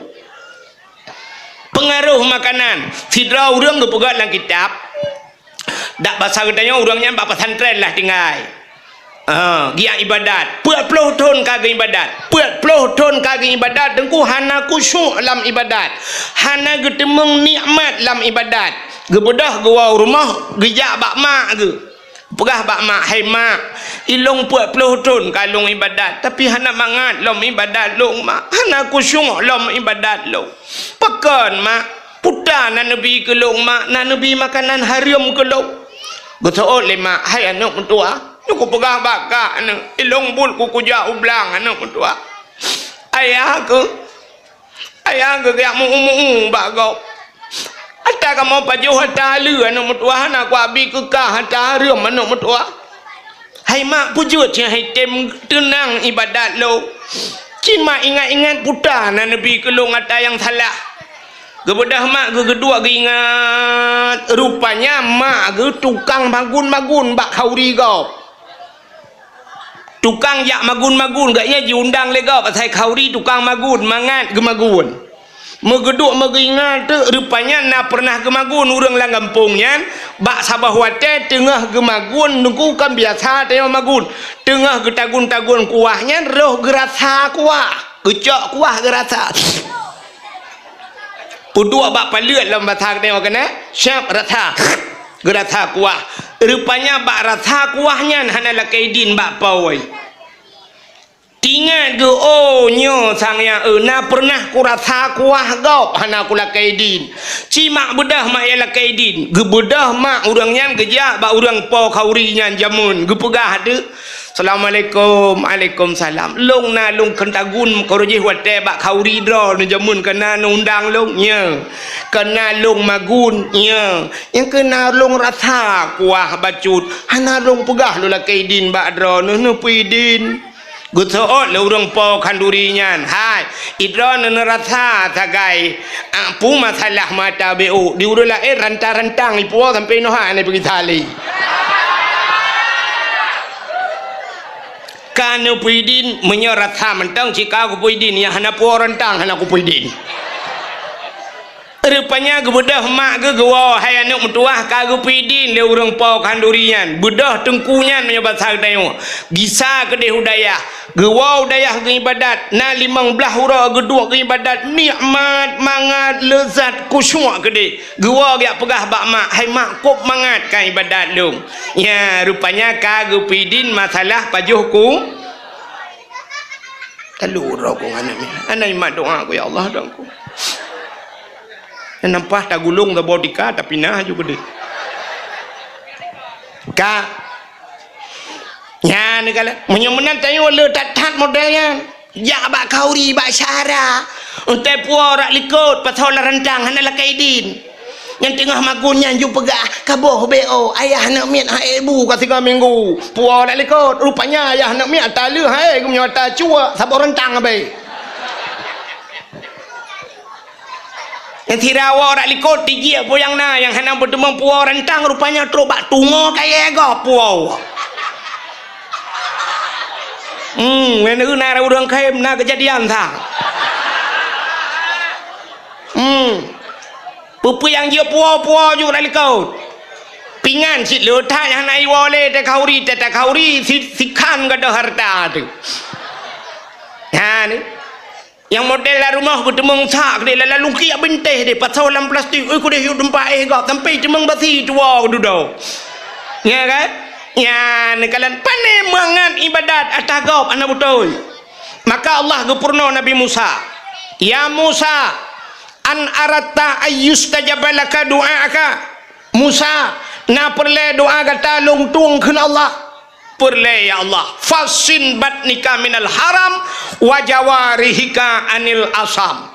Pengaruh makanan. Sidroe ureuëng geupeugah lam kitab, dak basa geutanyoe ureuëng nyan bak pesantren lah tinggai. Ha, giat ibadat. Peuet ploh thon ka geuibadat. Peuet ploh thon ka geuibadat, teungku hana khusyuk lam ibadat. Hana geuteumeung nikmat lam ibadat. Geubeudôh geuwoe rumoh, geujak bak mak geuh. Peugah bak mak, "Hai mak, ilong peuet ploh thon ka lôn ibadat, tapi hana mangat lom ibadat lôn, mak. Hana khusyuk lom ibadat lôn." "Pakon, mak?" "Puta na neubi keu lôn, mak, na neubi makanan hareuem keu lôn." Geuseuôt lé mak, "Hai aneuk meutuwah, nyoe kupeugah bak kak aneuk, ilong buet ku kujak u blang aneuk meutuwah. Ayah keuh, ayah keuh geujak meu-eu-meu-eu bak gob. Ata kamoe pajoh ata haleue aneuk meutuwah, hana kuabi keu kah ata hareuem aneuk meutuwah." "Hai mak, peujeuet cit hai tem teunang ibadat lôn. Cit mak ingat-ingat puta na neubi keu lôn ata nyang salah." Geubeudôh mak geuh geuduek geuingat, rupanya mak geuh tukang magun-magun bak khauri gob. Tukang jak magun-magun, gobnyan jiundang lé gob asai khauri tukang magun, mangat geumagun. Meugeuduek meugeuingat teuk, rupanya na peureunah geumagun ureuëng lam gampông nyan, bak saboh watée teungoh geumagun teungku kan biasa tanyoe magun. Teungoh geutagun-tagun kuah nyan roh geurasa kuah, geucok kuah geurasa. Peuduek bak paleuet lom basa geutanyoe keunan, siab rasa. Geurasa kuah. Rupanya bak rasa kuah nyan hana lakée idin bak po. Teuingat geuh, "Oh, nyoe sang nyang eu, na peureunah kurasa kuah gob hana kulakée idin." Cit mak beudôh mak nyang lakée idin. Geubeudôh mak ureuëng nyan geujak bak ureuëng po khauri nyan jameun, geupeugah teuk, "Assalamualaikum." "Waalaikumsalam." "Lôn na lôn keutagun keuroh jih watée bak khauri droeneuh jameun keunan undang lôn." "Nyo." "Keunan lôn magun." "Nyo." "Nyang keunan lôn rasa kuah bacut, hana lôn peugah lôn lakée idin bak droeneuh, neupeue idin." Geuseuôt lé ureuëng po khanduri nyan, "Hai, idroeneuh neurasa sagai, a, peue masalah mata B O, di ureuëng laén rantang-rantang ipuwoe sampoe inoe hana peugisa lé." "Ka neupeue idin, meunyoe rasa mantong cit ka kupeue idin, nyang hana puwoe rantang hana kupeue idin." Rupanya geubeudôh mak geuh geuwoe, "Hai aneuk meutuwah, ka geupeue idin lé ureuëng po khanduri nyan." Beudôh teungku nyan meunyoe basa geutanyoe. Gisa keudeh u dayah. Geuwoe u dayah geuibadat. Na limong blaih uroe geuduek geuibadat. Nikmat, mangat, leuzat, khusyuk keudeh. Geuwoe geujak peugah bak mak, "Hai mak, kôb mangat ka ibadat lôn." Nya, rupanya ka geupeue idin masalah pajoh ku. Talu droe ku aneuk miet. Hana imat doa ku, "Ya Allah, dong ku." Nyan nampah tagulong saboh tika, tapinah aju keudeh. Ka. Nyan kala, meunyoe meunan tanyoe le that-that model nyan. Jak bak khauri, bak syara. Untée puwoe rak likot, pasoe lam rantang, hana lakée idin. Nyang teungoh magun nyan ju peugah, "Kaboh B O, ayah aneuk miet hai bu ka sigoe minggu." Puwoe rak likot, rupanya ayah aneuk miet ata lheueh hai, geumeunyoe ata cuek, saboh rantang abée. Nyang sira woe rak likot, tijik peue nyang na, nyang hana beuteumeung puwoe rantang, rupanya trok bak tungoe kayée gob puwoe. Hmm, ngon ureuëng na ureuëng khem na keujadian sa. Hmm. Peue-peue nyang jeuet puwoe-puwoe ju rak likot. Pingan cit le that nyang hana iwoe lé, takhauri, takhauri, si-, sikhan gadôh hareuta teuh. Ha ni. Nyang model lam rumoh geuteumeung sak keudeh, lam lungkiek bintéh deh, pasoe lam plastik, ui keudeh yue teumpat éh gob, sampai teumeung basi tuwoe dudoe. Nya kan? Nyan kalon pane mangat ibadat ata gob hana beutôi. Maka Allah geupeurunoe Nabi Musa, "Ya Musa, an aratta ayyustajaba laka du'aaka?" Musa, na peureulée doa gata lôn tueng kheun Allah? Peureulée, ya Allah. "Fassin batnika minal haram wa jawarihika anil asam."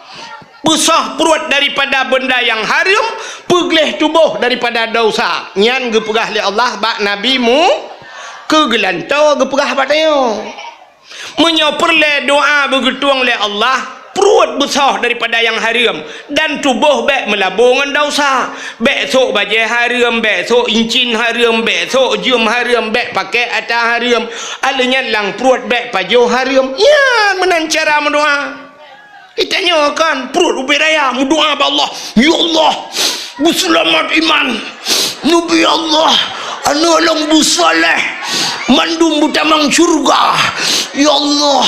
Peusoh pruet daripada beunda nyang hareuem, peugleh tuboh daripada desya. Nyan geupeugah lé Allah bak Nabi Mu-, keu geulantoe geupeugah bak tanyoe. Meunyoe peureulée doa beugeutueng lé Allah, pruet beusoh daripada nyang hareuem, dan tuboh bék meulabo ngon desya. Bék sôk bajée hareuem, bék sôk incin hareuem, bék sôk jeuem hareuem, bék pakék ata hareuem. Alheuh nyan lam pruet bék pajoh hareuem. Nyan meunan cara meudoa. Geutanyoe kan, pruet ubé raya, meudoa bak Allah, "Ya Allah, beuseulamat iman. Neubi Allah, aneuk lôn beusaléh, mandum beutamong syeuruga. Ya Allah,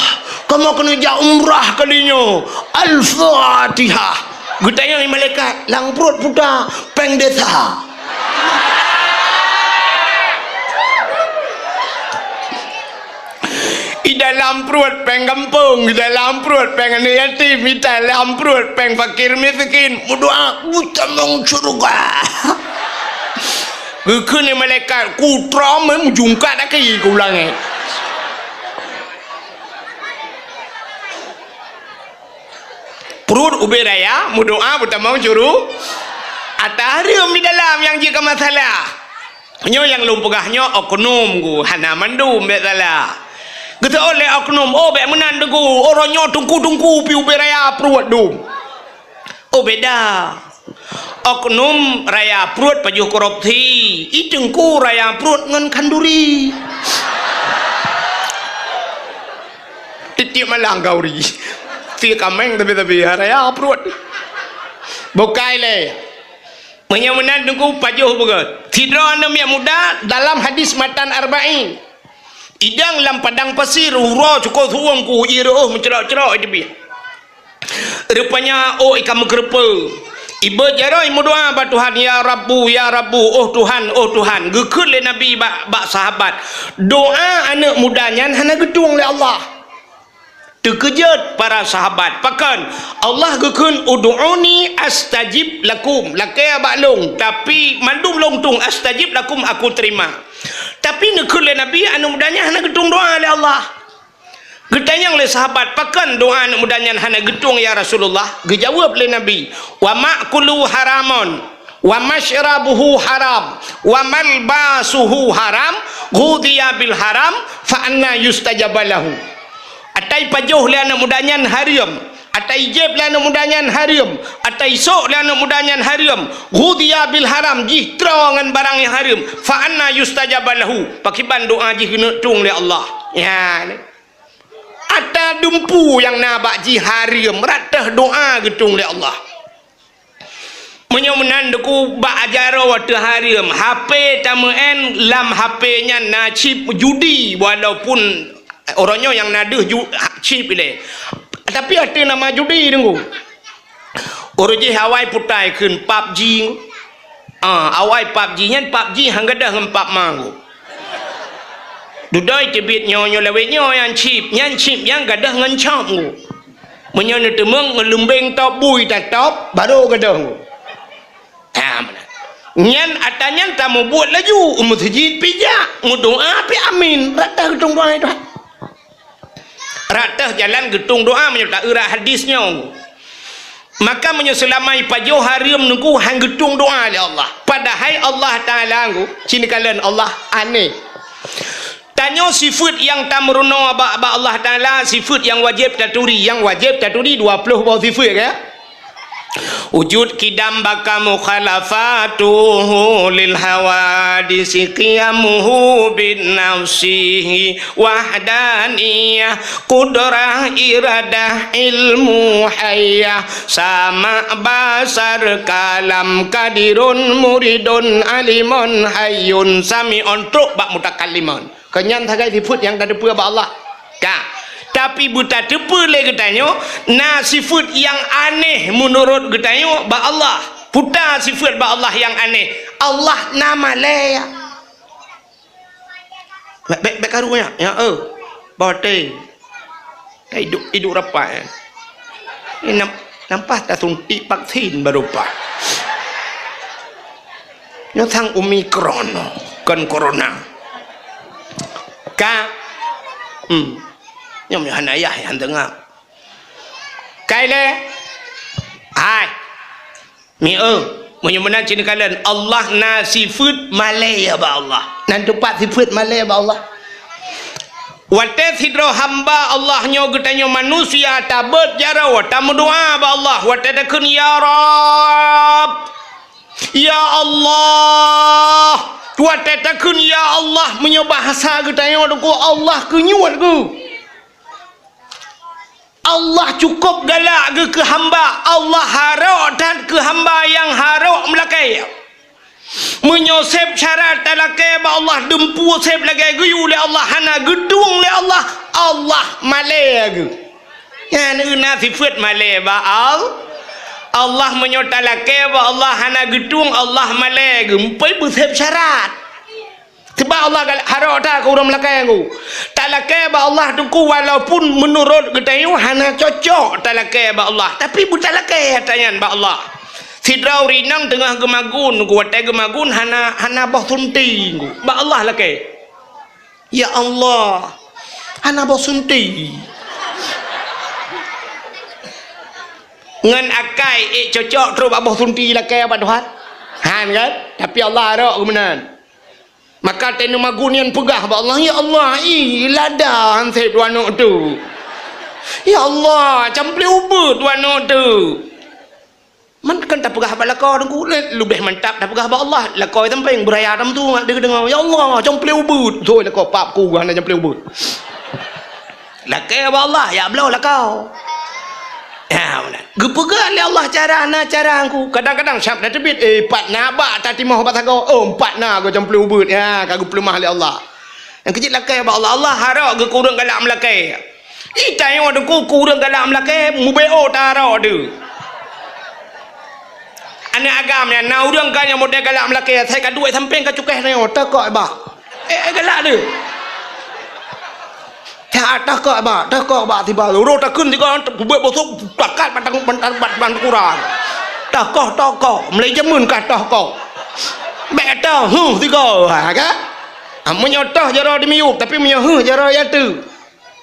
kamoe keuneuk jak umrah kali nyoe." Al-Fatihah. Geutanyong lé malaikat, "Lam pruet peue ta?" "Péng desya." I dalam pruet péng gampông, i dalam pruet péng aneuk yatim, i dalam pruet péng fakir miskin. Meudoa, "Beutamong syeuruga." Geukheun lé malaikat, "Ku trom, eh, meujungkat aki keu ulangée." Pruet ubé raya, meudoa beutamong syeuruga. Ata hareuem di dalam nyang jeuet keu masalah. Nyoe nyang lôn peugah nyoe oknum ku, hana mandum bék salah. Geuseuôt lé oknum, "Oh, bék meunan Teungku, uroe nyoe teungku-teungku pih ubé raya pruet dum." Oh, beda. Oknum raya pruet pajoh korupsi, i teungku raya pruet ngon khanduri. Tiep-tiep malam khanduri. Si kaméng tapi-tapi raya pruet. Bukai lé. Meunyoe meunan Teungku pajoh beugét. Sidroe aneuk miet muda dalam hadis matan Arba'in. Idong lam padang pasir, uroe cukôp su'ueng ku, ie reuôh meucrok-crok i teubiet. Rupanya ôk i ka meukeureupeue. Ibeuet jaroe meudoa bak Tuhan, "Ya Rabbu, ya Rabbu, oh Tuhan, oh Tuhan." Geukheun lé Nabi bak, bak sahabat, "Doa aneuk muda nyan hana geutueng lé Allah." Teukeujot para sahabat. Pakon? Allah geukheun, "Ud'uni astajib lakum." Lakée bak lôn, tapi mandum lôn tueng, "Astajib lakum," aku terima. Tapi neukheun lé Nabi, aneuk muda nyan hana geutueng doa lé Allah. Geutanyong lé sahabat, "Pakon doa aneuk muda nyan hana geutueng, ya Rasulullah?" Geujaweueb lé Nabi, "Wa ma'kuluhu haramun, wa masyrabuhu haram, wa malbasuhu haram, ghudhiya bil haram, fa anna yustajabu lahu." Atai pajoh lé aneuk muda nyan hareuem, atai jieb lé aneuk muda nyan hareuem, atai sôk lé aneuk muda nyan hareuem, ghudhiya bil haram, jih troe ngon barang nyang hareuem, fa anna yustajabu lahu, pakiban doa jih geuneuk tueng lé Allah. Nyan. Ata dumpu nyang na bak jih hareuem, rot teuh doa geutueng lé Allah. Meunyoe meunan Teungku bak jaroe watée hareuem, H P tameu'en, lam H P nyan na chip judi, walaupun uroe nyoe nyang na deuh ju-, chip ilée. Tapi ateueh nama judi Teungku. Uroe jih awai putai kheun PUBG. Ah, awai PUBG nyan, PUBG han gadôh ngon pap ma Teungku. Dudoe teubiet nyoe, nyoe lawét nyoe nyang chip, nyang chip nyang gadôh ngon chop ngu. Meunyoe neuteumeung ngon lumbeng top bui tatop, barô gadôh ngu. Ha, meunan. Nyan ata nyan tamubuet laju, u meuseujid pih jak, meudoa pih amin, rata geutung doa itu. Rata jalan geutung doa meunyoe ta eurat hadis nyoe. Maka meunyoe seulama ipajoh hareuem nungku han geutung doa lé Allah. Padahai Allah Taala ngu, ci neukalon Allah aneh. Tanyoe sifeuet nyang tameurunoe bak, bak Allah Taala, sifeuet nyang wajéb taturi. Nyang wajéb taturi dua ploh boh sifeuet, ka? Wujud, qidam, baqa, mukhalafatuhu lil hawadisi, qiyamuhu bin nafsihi, wahdaniyah, qudrah, iradah, ilmu, hayyah, sama', basar, kalam, qadirun, muridun, alimun, hayyun, sami'un, trok bak mutakallimun. Kon nyan sagai sifeuet nyang tateupeue bak Allah. Ka. Tapi beutateupeue lé geutanyoe, na sifeuet nyang aneh meunurot geutanyoe bak Allah. Peue ta sifeuet bak Allah nyang aneh? Allah na malée. Bèk, bèk, bèk karu nyan, ya, eh. Boh teuh. Ka idup, idup rapat, eh. Ni nam-, nampak tasuntik vaksin baru pat. Nyoe sang Omicron, kon corona. Ka, hmm. Nyoe meuhana yah nyang teungoh. Kai lé. Hai. Mi eu, meunyoe meunan ci neukalon, Allah na sifeuet malée bak Allah. Nan teumpat sifeuet malée bak Allah. Watée sidroe hamba Allah nyoe geutanyoe manusia tabeuet jaroe, tameudoa bak Allah, watée takheun, "Ya Rabb, ya Allah." Watée takheun, "Ya Allah," meunyoe bahasa geutanyoe teungku, Allah keunyuet geuh. Allah cukôp galak geuh keu hamba. Allah harok that keu hamba nyang harok meulakée. Meunyoe seb syarat talakée bak Allah, dumpeue seb lagée geuyue lé Allah, hana geudueng lé Allah, Allah malée geuh. Nyan na sifeuet malée bak Allah. Allah meunyoe talakée bak Allah hana geudueng, Allah malée geuh. Meupeue beuseb syarat. Sebab Allah galak harok that keu ureuëng meulakée ngu. Talakée bak Allah teungku walaupun meunurot geutanyoe hana cocok talakée bak Allah, tapi beutalakée ata nyan bak Allah. Sidroe ureuëng inong teungoh geumagun, watée geumagun hana, hana boh sunti ngu. Bak Allah lakée. Ya Allah, hana boh sunti. Ngon akai ék cocok trok bak boh sunti lakée bak Tuhan. Han kan? Tapi Allah harok geuh meunan. Maka teuh neumagun nyan peugah bak Allah, "Ya Allah, ih, lada han seb dua aneuk tu. Ya Allah, camplé ubeut dua aneuk tu." Man kan tapeugah bak lakoe teungku, le-, leubeh mantap tapeugah bak Allah. Lakoe sampéng beuraya tam tu ngat deungoe, "Ya Allah, camplé ubeut." Thoi lakoe pap ku hana camplé ubeut. Lakée bak Allah, ya bloe lakoe. Ya, meunan. Geupeugah lé Allah cara na cara ngku. Kadang-kadang syab na teubiet, eh, pat na bak tatimoh bak sagoe. Oh, pat na go camplé ubeut. Ya, ka geupeuleumah lé Allah. Nyang keujeuet lakée bak Allah. Allah harok geuh keu ureuëng galak meulakée. Ih, tanyoe teungku keu ureuëng galak meulakée, mubeo tarok tu. Aneuk agam nyan, na ureuëng ka nyang model galak meulakée, asai ka duek sampéng ka cukéh tanyoe, teuh kok bak. Eh, eh, galak tu. Teuh, teuh kok bak, teuh kok bak tiba. Uroe takheun tiga, kubeuet bosok, takat batang, batang, batang, batang kurang. Teuh kok, teuh kok, mulai jameun ka teuh kok. Bèk teuh, huh, tiga. Ha, kan? Ah, meunyoe teuh jaroe di miyueb, tapi meunyoe huh jaroe di ateueh.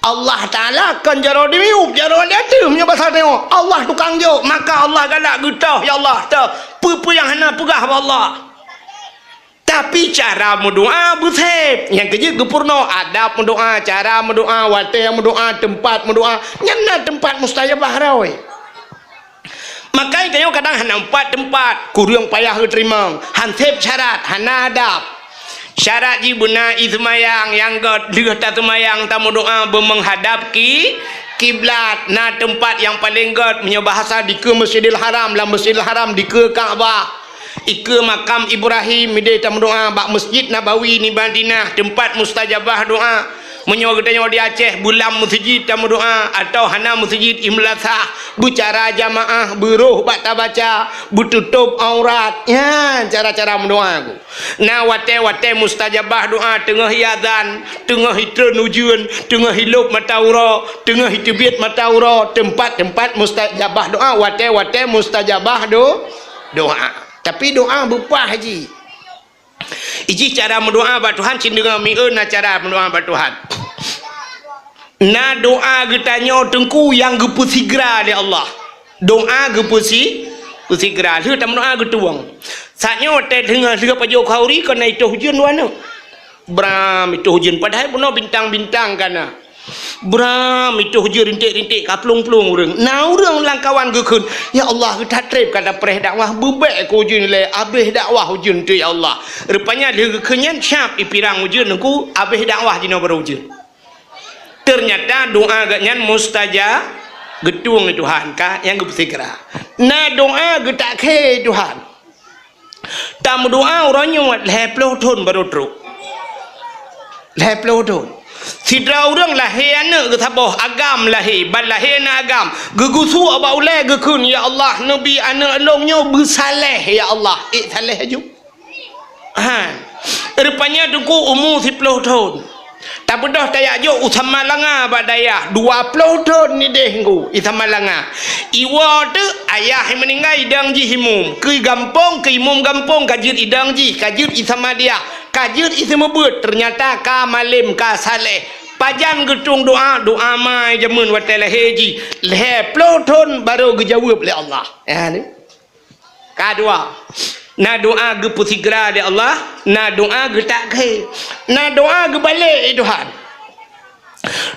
Allah Taala kon jaroe di miyueb, jaroe di ateueh meunyoe basa tanyoe. Allah tukang jok, maka Allah galak geutoh, ya Allah, toh. Peue-peue nyang hana peugah bak Allah. Tapi cara meudoa beuseb. Nyang keujeuet geupeurunoe adab meudoa, cara meudoa, watée meudoa, teumpat meudoa. Nyan na teumpat mustajabah roe. Maka tanyoe kadang hana teumpat-teumpat, kureueng payah geuteurimong, han seb syarat, hana adab. Syarat jih beuna ie seumayang nyang gét, lheueh taseumayang tameudoa beumeunghadab ki-, kiblat. Na teumpat nyang paleng gét, meunyoe bahasa dikeue Masjidil Haram, lam Masjidil Haram dikeue Ka'bah. Ikeue makam Ibrahim, mideh tameudoa bak Masjid Nabawi di Madinah, teumpat mustajabah doa. Meunyoe geutanyoe di Aceh, beulam meuseujid tameudoa, atawa hana meuseujid, i meulasah, beucara jamaah, beuroh bak tabaca, beututôb aurat. Nyan cara-cara meudoa ku. Na watée-watée mustajabah doa, teungoh i azan, teungoh i treun ujeuen, teungoh i lôb mata uroe, teungoh i teubiet mata uroe, teumpat-teumpat mustajabah doa, watée-watée mustajabah do-, doa. Tapi doa beupah jih. Ijih cara meudoa bak Tuhan, cit deungoe mieu na cara meudoa bak Tuhan. Na doa geutanyoe teungku nyang geupeusigra lé Allah. Doa geupeusi-, peusigra. Lheueh tameudoa geutueng. Saat nyoe watée deungoe lheueh pajoh khauri kon na itôh ujeuen dua neuk. Bram itôh ujeuen, padahai bunoe bintang-bintang ka na. Bram itôh ujeuen rinték-rinték ka plueng-plueng ureuëng. Na ureuëng lam kawan geukheun, "Ya Allah, geuthat treb ka tapreh dakwah, beubek keu ujeuen ilée, abéh dakwah ujeuen tu ya Allah." Rupanya lheueh geukheun nyan, syab ipirang ujeuen nungku, abéh dakwah jinoe baru ujeuen. Ternyata doa geuh nyan mustajab, geutueng lé Tuhan ka nyang geupeusigra. Na doa geutak khe Tuhan. Tameudoa uroe nyoe lhée ploh thon barô trok. Lhée ploh thon. Sidroe ureuëng lahé aneuëk geusaboh, agam lahé, ban lahé na agam. Geugusue bak ulée geukheun, "Ya Allah, neubi aneuëk lôn nyoe beusaléh, ya Allah." Ék saléh aju. Ha. Rupanya teungku umu siploh thon. Tabeudôh tajak jok u Samalanga bak dayah, dua ploh thon ideh nggu i Samalanga. Iwoe teuk ayah meuninggai idong jih imum, keu gampông, keu imum gampông ka jeuet idong jih, ka jeuet i Samadiyah, ka jeuet i Seumeubeuet, teunyata ka malem, ka saléh. Pajan geutueng doa, doa mai jameun watée lahé jih, lhée ploh thon barô geujaweueb lé Allah. Ya, ni. Ka dua, na doa geupeusigra lé Allah, na doa geutak khe, na doa geubalek lé Tuhan.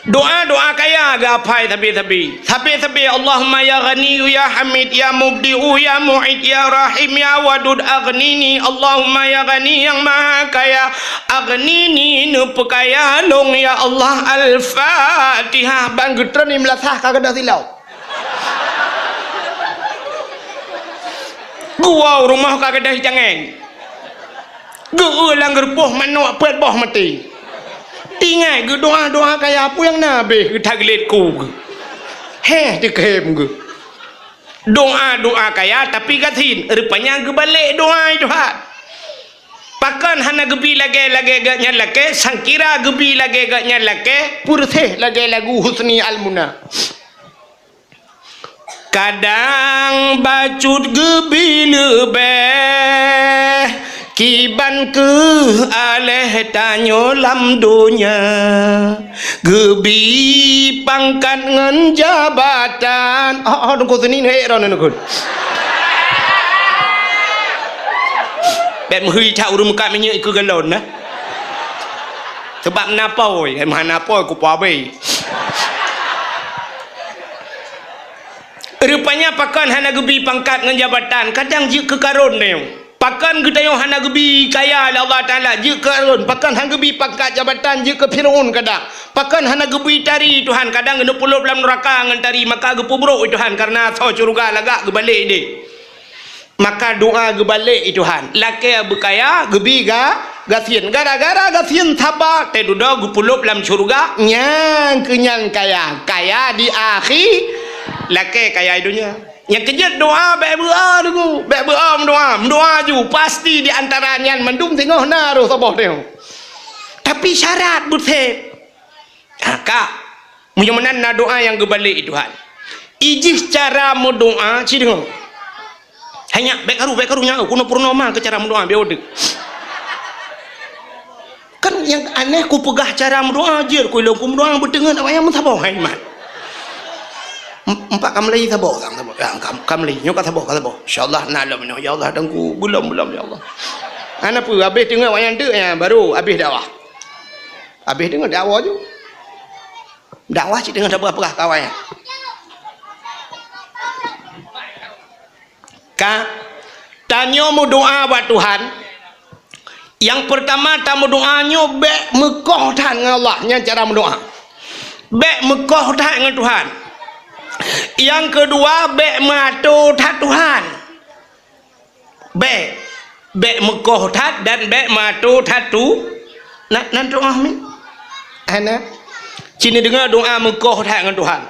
Doa-doa kaya geuapai sabe-sabe. Sabe-sabe, "Allahumma ya Ghaniyyu ya Hamid ya Mubdi'u ya Mu'id ya Rahim ya Wadud aghnini." Allahumma ya Ghani nyang Maha Kaya, aghnini neupeukaya lôn ya Allah. Al-Fatihah. Ban geutreun i meulasah ka gadôh silau. Geuwoe u rumoh ka gadôh cangéng. Geu-eu lam geureupoh manok peuet boh maté. Ingat geudoa-doa kaya peue nyang na abéh geutaglet ku geuh. Héh, teukem geuh. Doa-doa kaya tapi gasien, rupanya geubalek doa Tuhan. Pakon hana geubi lagée-lagée geuh nyan lakée, sangkira geubi lagée geuh nyan lakée, peureuseh lagée lagu Husni Al-Muna. Kadang bacut geubi leubeh, kiban keuh aléh tanyoe lam donya. Geubi pangkat ngon jabatan. Oh, oh, Teungku Seni neuék droeneuh neukheun. Bék meuhôi that ureuëng meukat minyeuk keu galon, nah. Sabab na apôi, eh, meuhana apôi kupeue abéh. Rupanya pakon hana geubi pangkat ngon jabatan, kadang jeuet keu Karun nyoe. Pakon geutanyoe hana geubi kaya lé Allah Taala, jeuet keu Karun. Pakon hana geubi pangkat jabatan, jeuet keu Fir'aun kadang. Pakon hana geubi tari Tuhan, kadang geuneuk pulop lam nuraka ngon tari, maka geupeubrok Tuhan kareuna asoe syeuruga lagak geubalek ideh. Maka doa geubalek i Tuhan. Lakée beukaya, geubi ga-, gasien. Gara-gara gasien saba, teududoe geupulop lam syeuruga, nyang keu nyang kaya. Kaya di akhi-, lakée kaya i donya. Nyang keujeuet doa bék beu-a deungoe, bék beu-a meudoa. Meudoa ju, pasti di antara nyan mandum singoh na roh saboh teuh. Tapi syarat buset. Ha, ka. Meunyoe meunan na doa nyang geubalek i Tuhan. Ijih cara meudoa, ci deungoe. Hai nyak, bék karu, bék karu nyak, keunoe peurunoe ma keu cara meudoa, biar udeuek. Kan nyang aneh kupeugah cara meudoa, jeuet ku ilong ku meudoa, beuteungeut awak nyang meusaboh, hai mat. Em-, empat ka meulai saboh, sang saboh. Ya, ka, ka meulai, nyoe ka saboh, ka saboh. Insya Allah, na lom nyoe. Ya Allah, Teungku, belum, belum, ya Allah. Hana peue, habéh teungeut awak nyan teuk, ya, baru habéh dakwah. Habéh deungoe dakwah ju. Dakwah cit deungon sapeugah-peugah kawan. Ka, tanyoe meudoa bak Tuhan. Nyang peurtama tameudoa nyoe bék meukoh that ngon Allah, nyan cara meudoa. Bék meukoh that ngon Tuhan. Nyang keudua bék meuato that Tuhan. Bék, bék meukoh that dan bék meuato that tu-, na, nan tu'oh mi. Hana. Ci neudeungoe doa meukoh that ngon Tuhan.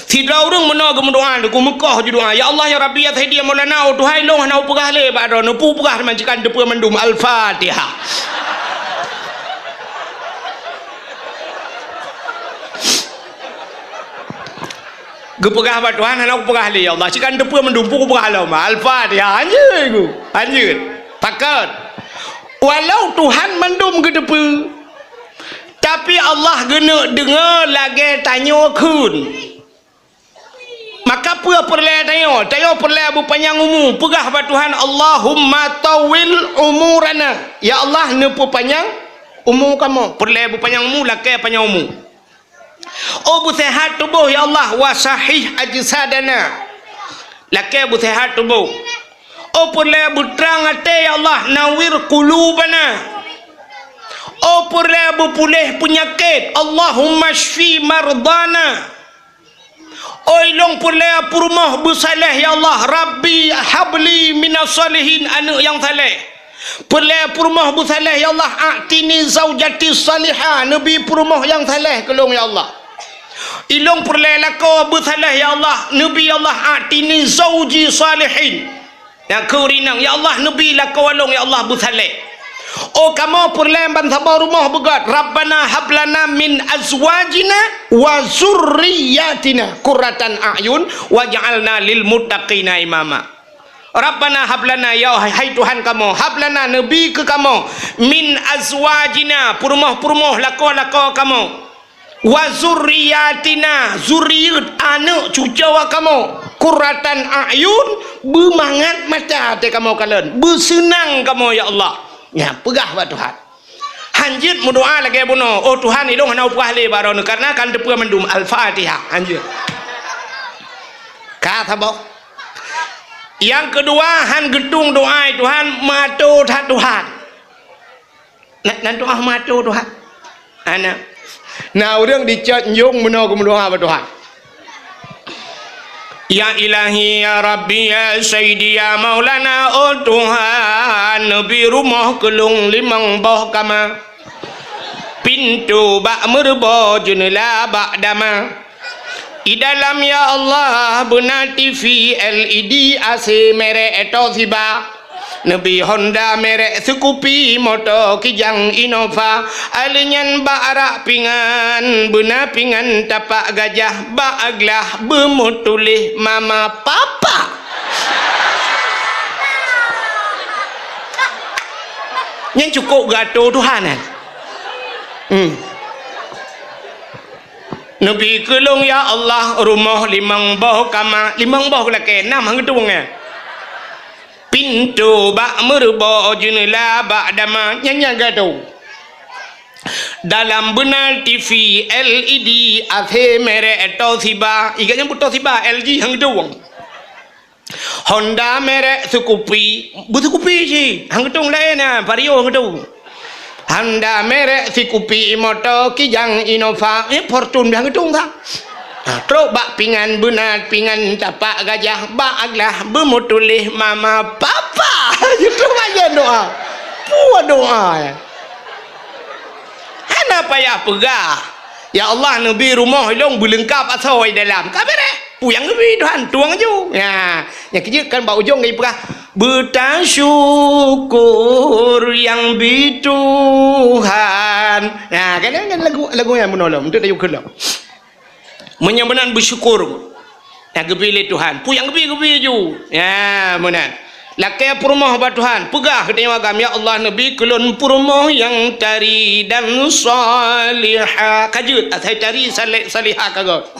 Sidroe ureuëng meunoe geumeudoa, geumeukôh jih doa, "Ya Allah, ya Rabbi, ya Sayyidi, ya Maulana, oh Tuhan, ilôn hana kupeugah lé bak droeneuh, peue kupeugah teuma, ci ka neuteupeu mandum." Al-Fatihah. Geupeugah bak Tuhan, "Hana kupeugah lé, ya Allah, ci ka neuteupeu mandum, peue kupeugah lom." Al-Fatihah. Hanjeuet ku. Hanjeuet. Pakon. Walau Tuhan mandum geuteupeu, tapi Allah geuneuk deungoe lagée tanyoe kheun. Maka peue peureulée tanyoe? Tanyoe peureulée beupanyang umu, peugah bak Tuhan, "Allahumma tawwil umurana." Ya Allah, neupeupanyang umu kamoe. Peureulée beupanyang umu, lakée panyang umu. Oh beuseuhat tuboh, ya Allah, wa sahih ajsadana. Lakée beuseuhat tuboh. Oh peureulée beutrang até, ya Allah, nawwir qulubana. Oh peureulée beupuléh peunyakét, Allahumma syfi mardana. Oh ilôn peureulée peurumoh beusaléh, ya Allah, Rabbi habli minas salihin, aneuëk nyang saléh. Peureulée peurumoh beusaléh, ya Allah, a'tini zaujati salihah, neubi peurumoh nyang saléh keu lôn, ya Allah. Ilôn peureulée lakoe beusaléh, ya Allah, neubi, ya Allah, a'tini zauji salihin. Nyang keu rinang, ya Allah, neubi lakoe lôn, ya Allah, beusaléh. Oh kamoe peureulée ban saboh rumoh beugét, Rabbana hablana min azwajina wa zurriyatina qurratan a'yun waj'alna lil muttaqina imama. Rabbana hablana, ya hai Tuhan kamoe, hablana, neubi keu kamoe, min azwajina, peurumoh-peurumoh lakoe-lakoe kamoe, wa zurriyatina, zurieuet, aneuëk cucoe kamoe, qurratan a'yun, beumangat mata até kamoe kalon, beuseunang kamoe, ya Allah. Nyan peugah bak Tuhan. Hanjeuet meudoa lagée bunoe, "Oh Tuhan, ilôn hana kupeugah lé bak droeneuh, kareuna ka neuteupeu mandum." Al-Fatihah. Hanjeuet. Ka saboh. Nyang keudua, han geutueng doa Tuhan, meuato that Tuhan. Na, na doa meuato Tuhan. Hana. Na ureuëng dicot nyong meunoe geumeudoa bak Tuhan. Ya Ilahi, ya Rabbi, ya Sayyidi, ya Maulana, oh Tuhan, neubi rumoh keu lôn limong boh kama. Pintoe bak meureubo, jeuneula bak dama. I dalam, ya Allah, beuna T V L E D, A C merek Toshiba. Neubi Honda merek Scoopy, moto Kijang Innova. Alèh nyan bak arak pingan, beuna pingan tapak gajah, bak glah beumeutuléh mama papa. Nyan cukôp geuato Tuhan nyan. Hmm. Neubi keu lôn, ya Allah, rumoh limong boh kama, limong boh lakée, nam han geutueng, eh. Pintoe bak meureubo, jeuneula bak dama, nyan nyang geuato. Dalam beuna T V L E D, A C merek Toshiba, i gobnyan beu Toshiba, L G han geutueng. Honda merek Scoopy, beu Scoopy cit, han geutueng laén na, Vario han geutueng. Honda merek Scoopy, moto Kijang Innova, eh, Fortuner han geutueng sa. Ha, trok bak pingan beuna pingan tapak gajah, bak glah beumeutuléh mama papa. Itu aja doa. Puah doa, ya. Hana payah peugah, "Ya Allah, neubi rumoh ilôn beuleungkap asoe dalam." Ka beureh. Peue nyang neubi Tuhan, tueng aju. Nya, nyang keujeuet kan bak ujong geupeugah, "Beutasyukur nyang bi Tuhan." Nya, kan, kan lagu, lagu nyan meunolong, untuk tayue keu lom. Meunyoe meunan beusyukur. Nyang geubi lé Tuhan. Peue nyang geubi, geubi aju. Ya, meunan. Lakée peurumoh bak Tuhan. Peugah keu tanyoe agam, "Ya Allah, neubi keu lôn peurumoh nyang tari dan salihah." Ka jeuet, asai tari, saleh, salihah ka göt.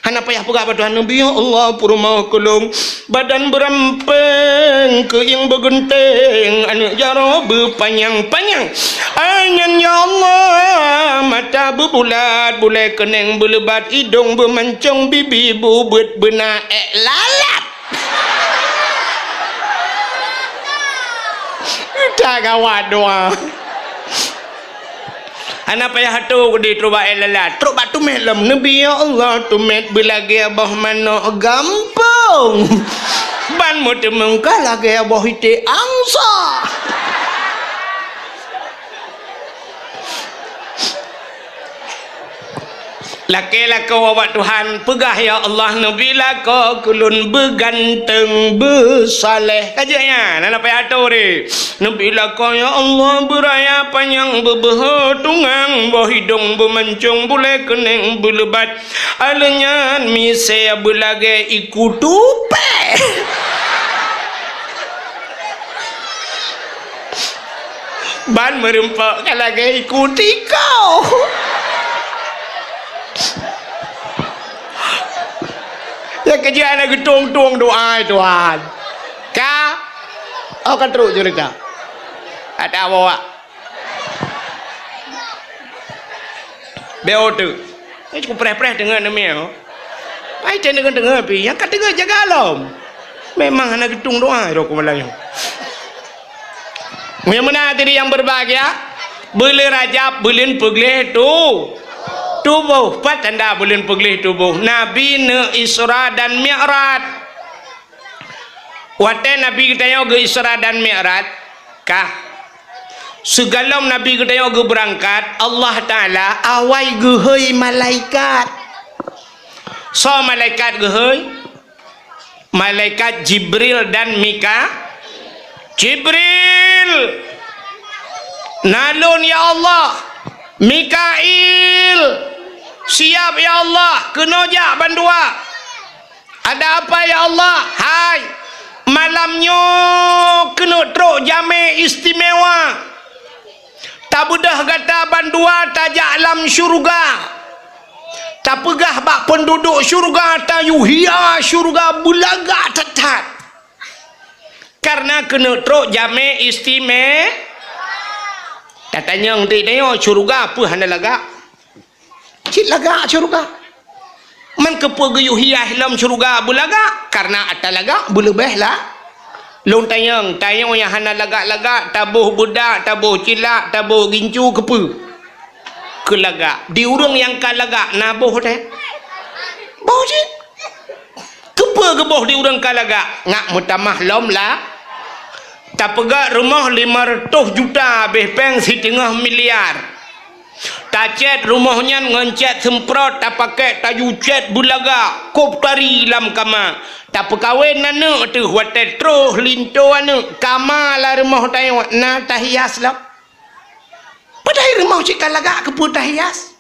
Hana payah peugah bak Tuhan, "Neubi, ya Allah, peurumoh keu lôn badan beurampéng, keuieng beugeunteng, aneuëk jaroe beupanyang-panyang." Ai nyan, ya Allah, mata beubulat, bulée keuneng beuleubat, idong beumancong, bibi beubeuet, beuna ék lalat. Ka gawat doa. Hana payah atoe keudeh trok bak ék lalat, trok bak teumét lom. "Neubi, ya Allah, teumét beulagée boh manok gampông, ban meuteumèe ka lagée boh iték angsa." Lakée lakoe ubak Tuhan, peugah, "Ya Allah, neubi lakoe keu lôn beuganteung, beusaleh." Ka jeuet nyan, hana payah atur deh. "Neubi lakoe, ya Allah, beuraya panyang, beubeuhe tungang, boh idong beumancong, bulée keuneng beuleubat. Aleuh nyan miseue beulagée iku tupée." Ban meurumpok ka lagée iku tiko. Ya, keujeuet hana geutueng-tueng doa, Tuhan. Ka? Oh, ka trok cerita. Ada awak. Beo tu. Eh, cukup preh-preh deungon neumie, oh. Ai, teuh deungon-deungon pi. Nyang ka deungon jaga lom. Memang hana geutueng doa, roh ku malam nyoe. Meunyoe meunan hadirin yang berbahagia, buleuen Rajab, buleuen peugleh tu, tuboh. Pat tanda buleuen peugleh tuboh? Nabi neu Isra dan Mi'raj. Watée Nabi geutanyoe geu Isra dan Mi'raj, kah? Sigohlom Nabi geutanyoe geubeurangkat, Allah Taala awai geuhôi malaikat. Soe malaikat geuhôi? Malaikat Jibril dan Mika-, Jibril, na lôn, ya Allah. Mikail, siap, ya Allah, keunoe jak bandua. Ada apa, ya Allah? Hai, malam nyoe keuneuk trok jamé istimewa. Tabeudôh gata bandua tajak lam syeuruga. Tapeugah bak peunduduek syeuruga, tayue hias syeuruga beulagak that-that. Kareuna keuneuk trok jamé istime-, tatanyong, "Di nyoe syeuruga peue hana lagak?" Cit lagak syeuruga. Man keupeue geuyue hias lom syeuruga beulagak? Kareuna ata lagak beuleubeh la-, lôn tanyong, tanyoe nyang hana lagak-lagak, taboh beudak, taboh cilak, taboh gincu, keupeue? Keu lagak. Di ureuëng nyang ka lagak na boh teuh? Boh cit. Keupeue geuboh di ureuëng ka lagak? Ngat meutamah lom la-, tapeugét rumoh lima reutôh juta, abéh péng siteungoh miliar. Tacét rumoh nyan ngon cét seumprot, tapakék taju cét beulagak, kôb tari lam kama. Tapeukawen aneuëk teuh, watée troh linto aneuëk, kama lam rumoh tanyoe na tahias lom. Padahai rumoh cit ka lagak, keupeue tahias?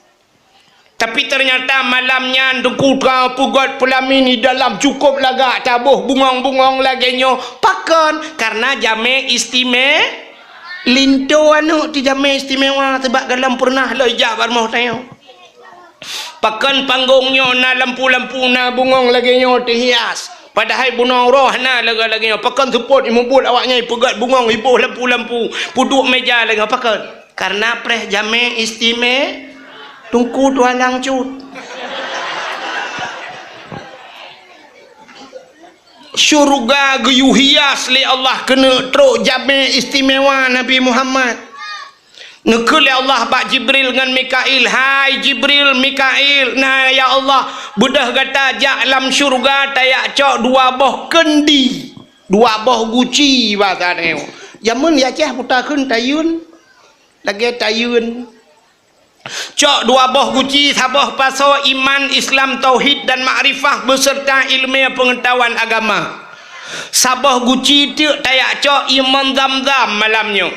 Tapi teunyata malam nyan Teungku ka peugét peulamin di dalam cukôp lagak, taboh bungong-bungong lagée nyoe. Pakon? Kareuna jamé istime-, linto aneuëk teuh jamé istimewa, sabab gohlom peureunah lôn jak bak rumoh tanyoe. Pakon panggong nyoe na lampu-lampu, na bungong lagée nyoe teuhias. Padahai bunoe roh hana lagée-lagée nyoe. Pakon seupôt imeubeuet awaknyan ipeugét bungong, iboh lampu-lampu, peuduek méja lagée nyoe? Pakon? Kareuna preh jamé istime-, Teungku tuan nyang cut. Syeuruga geuyue hias lé Allah keuneuk trok jamé istimewa Nabi Muhammad. Neukheun lé Allah bak Jibril ngon Mikail, "Hai Jibril, Mikail, na ya Allah, beudôh gata jak lam syeuruga tajak cok dua boh keundi, dua boh guci," basa nyoe. Jameun di Aceh peutakheun tayeuen, lagée tayeuen. Cok dua boh guci, saboh pasoe iman, Islam, tauhid dan makrifah beserta ileumé peungeutahuan agama. Saboh guci teuk tajak cok ié mon Zamzam malam nyoe.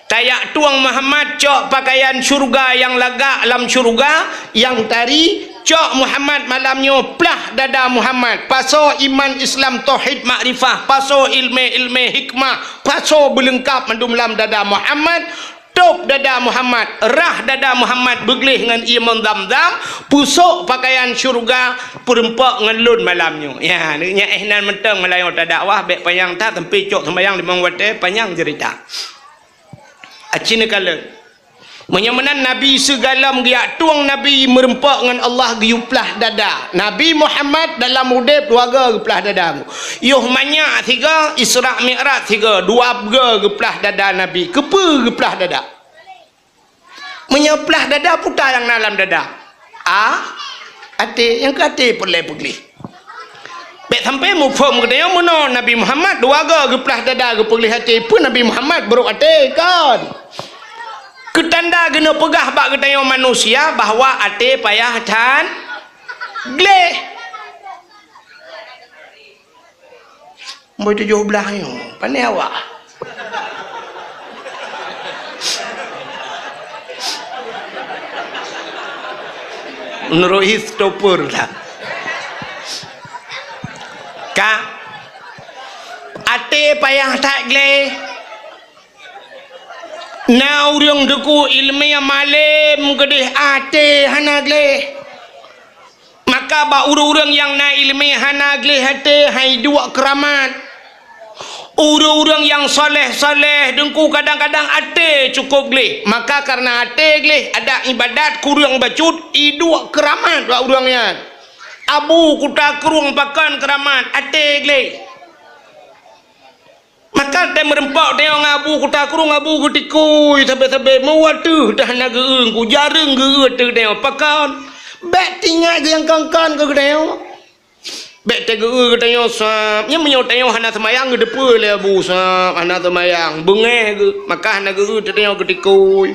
Tajak tueng Muhammad cok pakaian syeuruga nyang lagak lam syeuruga, nyang tari cok Muhammad malam nyoe plah dada Muhammad. Pasoe iman, Islam, tauhid, makrifah, pasoe ileumé-ileumé hikmah, pasoe beuleungkab mandum lam dada Muhammad. Tôb dada Muhammad, rhah dada Muhammad beugleh ngon ié mon Zamzam, peusok pakaian syeuruga, peurumpok ngon lôn malam nyoe. Ya, nyan éh nan mantong meulayeue tadakwah, bék panyang that, sampai cok seumbahyang limong watée, panyang ceurita. Aci neukalon. Meunyoe meunan Nabi sigohlom geujak tueng Nabi meurumpok ngon Allah geuyue plah dada. Nabi Muhammad dalam udeb dua goe geuplah dada. Yoh manyak sigoe, Isra Mi'raj sigoe, dua goe geuplah dada Nabi. Keupeue geuplah dada? Meunyoe plah dada, peue nyang na lam dada? A, até, nyang keu até peureulée peugleh. Bék sampai muphom geutanyoe meunoe Nabi Muhammad dua goe geuplah dada geupeugleh até. Peue Nabi Muhammad brok até, kon? Keutanda geuneupeugah bak geutanyoe manusia bahwa até payah that gleh. Boh tujoh blaih nyoe, pane awak? Meunurot hi stopper dah. Ka, até payah that gleh. Na ureuëng teungku iéleumé malém keudeh até hana gleh. Maka bak ureuëng-ureuëng nyang na iéleumé hana gleh até hai duek keuramat. Ureuëng-ureuëng nyang saleh-saleh teungku kadang-kadang até cukôp gleh. Maka kareuna até gleh, adak iébadat kureueng bacut, iduek keuramat bak ureuëng nyan. Abu kuta krueng pakon keuramat, até gleh. Maka tém meureumpok tanyoe ngon abu kuta krueng, abu geutikui sabé-sabé, meuwateuh dah hana geu-eu, ku jareueng geu-eu ateueh tanyoe. Pakon? Bék teuingat nyang kon-kon keu geutanyoe. Bék teueu geu-eu geutanyoe sab. Nyan meunyoe tanyoe hana seumayang geuteupeue lé abu sab, hana seumayang, beungéh geuh, maka hana geu-eu ateueh tanyoe geutikui.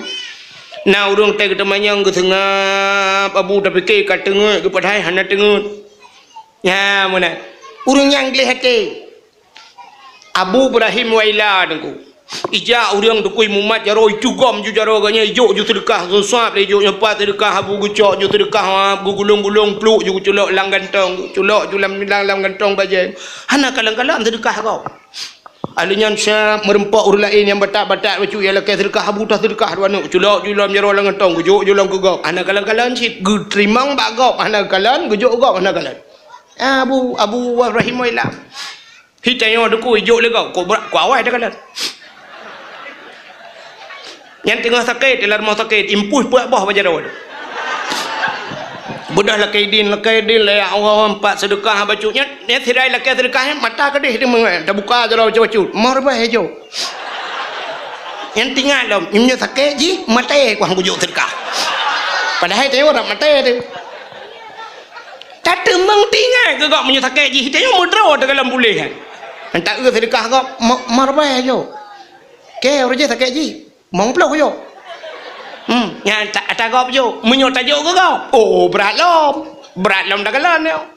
Na ureuëng teuh geuteumanyong geuseungab, abu tapike ka teungeut geuh padahai hana teungeut. Nyan meunan. Ureuëng nyang gleh até. Abu Ibrahim Waila teungku. Ijak ureuëng teungku mumat jaroe, itugom ju jaroe geuh nyan, ijok ju seudeukah, geuseuab lé ijok nyoe pat seudeukah, abu geucok ju seudeukah, ha, geugulong-gulong pluek ju geuculok lam gantong, culok ju lam, lam, lam gantong bajée. Hana kalon-kalon seudeukah gob. Ahli nyan siab meureumpok ureuëng laén nyang batat-batat bacut nyang lakée seudeukah, abu taseudeukah dua neuk, culok ju lom jaroe lam gantong, geujok ju lom keu gob. Hana kalon-kalon cit, geuteurimong bak gob, hana kalon, geujok gob, hana kalon. Abu, Abu Ibrahim Waila. Hi tanyoe teungku ijok lé gob, kok brat, kok awai takalon. Nyan teungoh sakét, lam rumoh sakét, impus peuet boh bak jaroe. Beudôh lakée idin, lakée idin, lé Allah, empat seudeukah bacut nyan, nyan sidai lakée seudeukah nyan, mata keudeh teuma, tabuka jaroe bacut-bacut, moh reubah ijok. Nyan teuingat lom, nyoe sakét jih, maté kuah geujok seudeukah. Padahai tanyoe rab maté teuh. Tateumeung teuingat keu gob meunyoe sakét jih, tanyoe meudroe teuh lam puléh nyan. Enta eu seudeukah gob, ma-, marbai jok. Kée uroe jih sakét jih, limong ploh jok. Hmm, nyan ta-, ata gob jok. Meunyoe tajok keu gob, oh, brat lom. Brat lom takalon nyoe.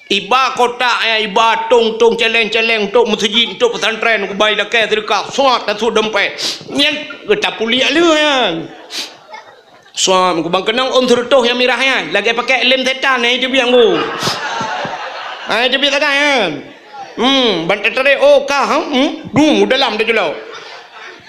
Iba kotak nyan, iba tong-tong, celeng-celeng, untuk meuseujid, untuk pesantren, kubai lakée seudeukah, suat tasut dompet. Nyan, tapuliek lheueh nyan. Suam, kubang keunong ôn seureutôh nyang mirah nyan, lagée pakék lem setan nyang iteubiet ku. Hai teubiet sagai nyan. Hmm, ban teutarek, oh, ka, hmm, hmm, dum, u dalam teujeulok.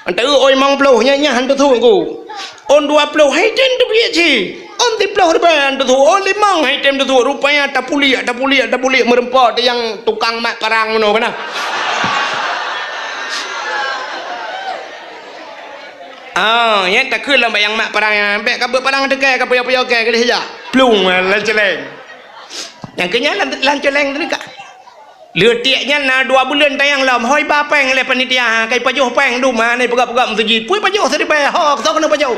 Antara ôn limong ploh nyan, nyan han teusut ku. Ôn dua ploh, hai tem teubiet cit. Ôn siploh ribée han teusut, ôn limong hai tem teusut. Rupanya tapuliek, tapuliek, tapuliek meureumpok teuh nyang tukang mat parang meunoe keunan. Ah, nyan takheun lom bak nyang mat parang nyan, bék ka beuet parang teukai, ka puyoe-puyoe kée keudeh jak. Plueng, lam celeng. Nyang keu nyan lam, lam celeng teuka. Leutik nyan na dua buleuen tayang lom, hôi ba péng lé panitia, ha, kai pajoh péng dum, ha, nai peugah-peugah meuseujid. Pui pajoh siribée, ho, soe keuneuk pajoh.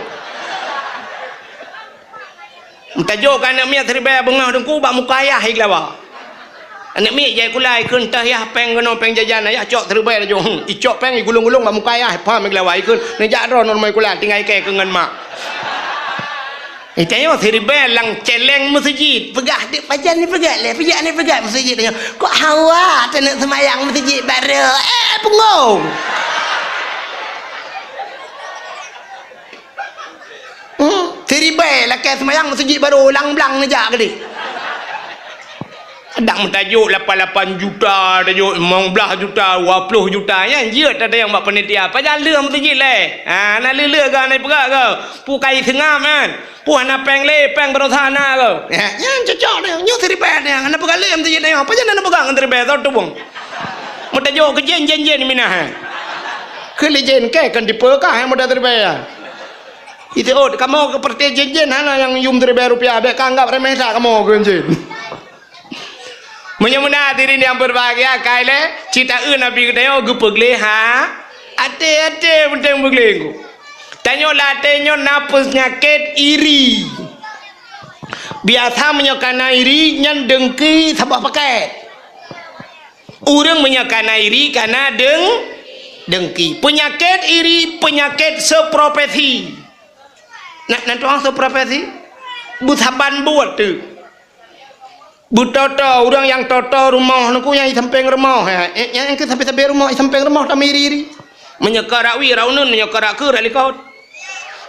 Meutajok keu aneuk miet siribée beungoh teungku bak muka ayah igeulawa. Aneuk miet jai kula ikheun teuh yah péng keunoe péng jajan ayah cok siribée laju. Hmm, icok péng igulong-gulong bak muka ayah, pham igeulawa ikheun. Neujak droe nurmai kula tinggai kée keu ngon mak. Itanyoe siribée lam celeng meuseujid. Peugah dek pajan ni peugah lé, pijak ni peugah meuseujid tanyoe. Kok hawa taneuk seumayang meuseujid barô? Eh, punggong! Hmm, siribée lakée seumayang meuseujid barô, lang-blang neujak keudeh. Kadang meutajok lapan lapan juta, tajok limong blaih juta, dua ploh juta, nyan jeuet tatanyong bak panitia, pajan lheueh meuseujid lé? Ha, na lheueh-lheueh geuh, na peugah geuh, peue kai seungab nyan, peue hana péng lé, péng baroesa na geuh. Ha, nyan cocok nyan, nyoe siribée nyan, hana peugah lé meuseujid nyoe, pajan hana peugah ngon siribée, soe teubueng. Meutajok keu jén, jén-jén minah, ha. Keu lé jén kée kon tipe kah nyang muda siribée, ha. Iteuôt kamoe keu peureuté jén-jén hana nyang yum siribée rupiah, bék ka anggab remeh that kamoe keu jén. Meunyoe meunan hadirin nyang berbahagia, kai lé cit taeu Nabi geutanyoe geupeugleh ha, até-até peunteng peugleh ku. Tanyoe lam até nyoe na peunyakét iri. Biasa meunyoe kana iri nyan deungki saboh paket. Ureuëng meunyoe kana iri kana deung-, deungki. Peunyakét iri peunyakét seupropesi. Na, na tuang soe profesi? Beusaban buet tu. Beutoto, ureuëng nyang toto rumoh nungku nyang di sampéng rumoh, ya. Eh, nyang keu sabe-sabe rumoh, di sampéng rumoh tamiri-iri. Meunyoe ka rak wie, rak uneun, meunyoe ka rak keue, rak likot.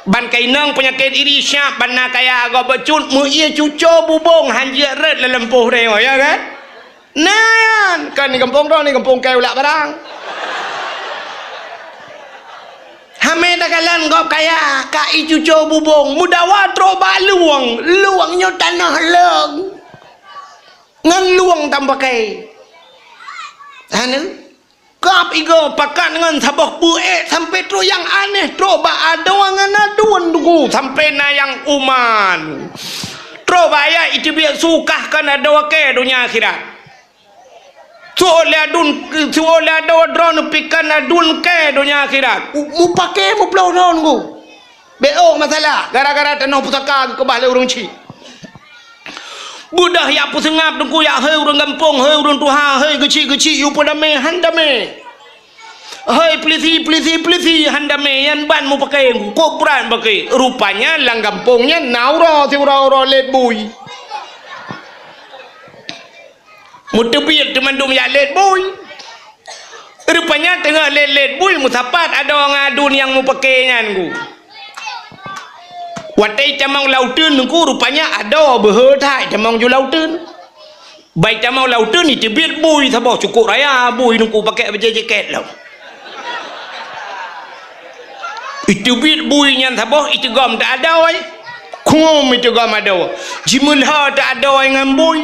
Ban ka inong peunyakét iri siap, ban na kaya gob bacut, meu ie cuco bubong, hanjeuet rot lam lampôh deh, ya kan? Nyan, kan di gampông droe, di gampông keu ulak barang. Hamé takalon gob kaya, ka ie cuco bubong, meudawa trok bak lueng, lueng nyoe tanoh leueng. Ngon lueng tameupaké. Hana? Kab igoe pakat ngon saboh beuék sampoe trok nyang aneh trok bak adoe ngon aduen teungku sampoe na nyang uman. Trok bak ayah iteubiet su kah kon adoe keu donya akhirat. Suot lé aduen, suot lé adoe droeneuh pih kon aduen keu donya akhirat. Mu-, mupaké muploh droeneuh teungku. Bék ôk masalah, gara-gara tanoh pusaka geukeubah lé ureuëng chik. Beudôh yak peuseungab teungku yak, hei ureuëng gampông, hei ureuëng tuha, hei geuchik-geuchik yue peudamé, han damé. Hei peulisi, peulisi, peulisi, han damé, nyan ban mupaké, kok brat mupaké. Rupanya lam gampông nyan na uroe siuroe-uroe lét bui. Meuteubiet teumandum yak lét bui. Rupanya teungoh lét-lét bui meusapat adoe ngon aduen nyang mupaké nyan teungku. Watée itamong lam uteuen teungku, rupanya adoe beuhe that itamong ju lam uteuen. Ban itamong lam uteuen iteubiet bui saboh cukôp raya, bui teungku paké bajée jakét lom. Iteubiet bui nyan saboh iteugom teuh adoe. Kungom iteugom adoe. Jimeulha teuh adoe ngon bui.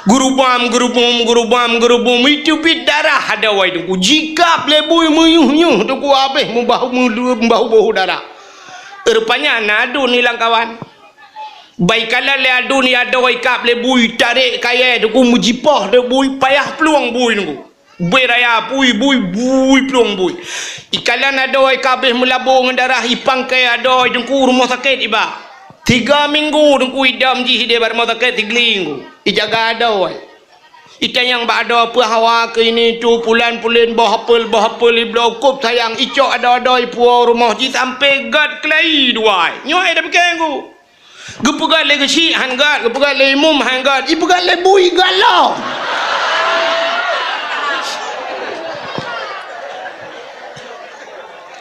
Geurubam, geurubum, geurubam, geurubum, iteubiet darah adoe teungku. Jikab lé bui meuyuh-yuh teungku habéh mubah, mubah boh darah. Rupanya na aduen ilang kawan. Ban ikalon lé aduen adoe ikab lé bui, tarek kayée teungku meujipoh lé bui, payah plueng bui teungku. Bui raya bui, bui, bui, plueng bui. Ikalon adoe ka habéh meulabô ngon darah, ipangkai adoe teungku rumoh sakét iba. Tiga minggu teungku idam jih idéh bak rumoh sakét Sigli teungku. Ijaga adoe. Itanyong bak adoe peue hawa keu ini tu pulan-pulen boh apel, boh apel ibloe kôb sayang icok adoe-adoe ipuwoe rumoh jih sampoe gét keulayi dua. Nyoe ai tapike teungku. Geupeugét lé geuchik han gét, geupeugét lé imum han gét, ipeugét lé bui gét lom.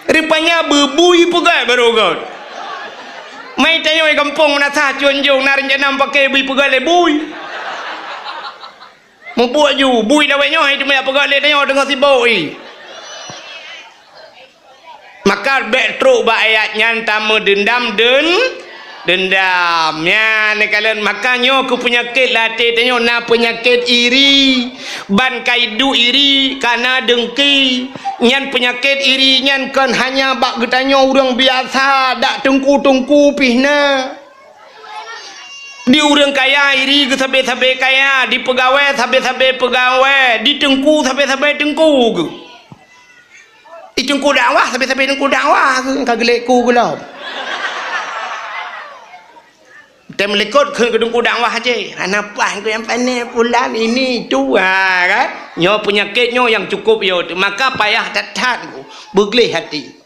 Rupanya beu bui peugét barô gét. Mai tanyoe gampông meunasah cunjong na reuncana paké bui peugét lé bui. Mubuet ju, bui lawét nyoe hai teuma peugah lé tanyoe deungon sibok i. Maka bék trok bak ayat nyan tameudeundam deun-, deundam. Nyan neukalon maka nyoe keu peunyakét lam até tanyoe na peunyakét iri. Ban ka iduek iri, ka na deungki. Nyan peunyakét iri nyan kon hanya bak geutanyoe ureuëng biasa, dak teungku-teungku pih na. Di ureuëng kaya iri geusabe-sabe kaya, di peugawée sabe-sabe peugawée, di teungku sabe-sabe teungku geuh. Di teungku dakwah sabe-sabe teungku dakwah geuh, ka geulék ku geuh lom. Tém likot kheun keu teungku dakwah aja. Hana paih keu nyang pané pulan ini itu, ha, kan? Nyoe peunyakét nyoe nyang cukup yo, maka payah that-that beugleh hati.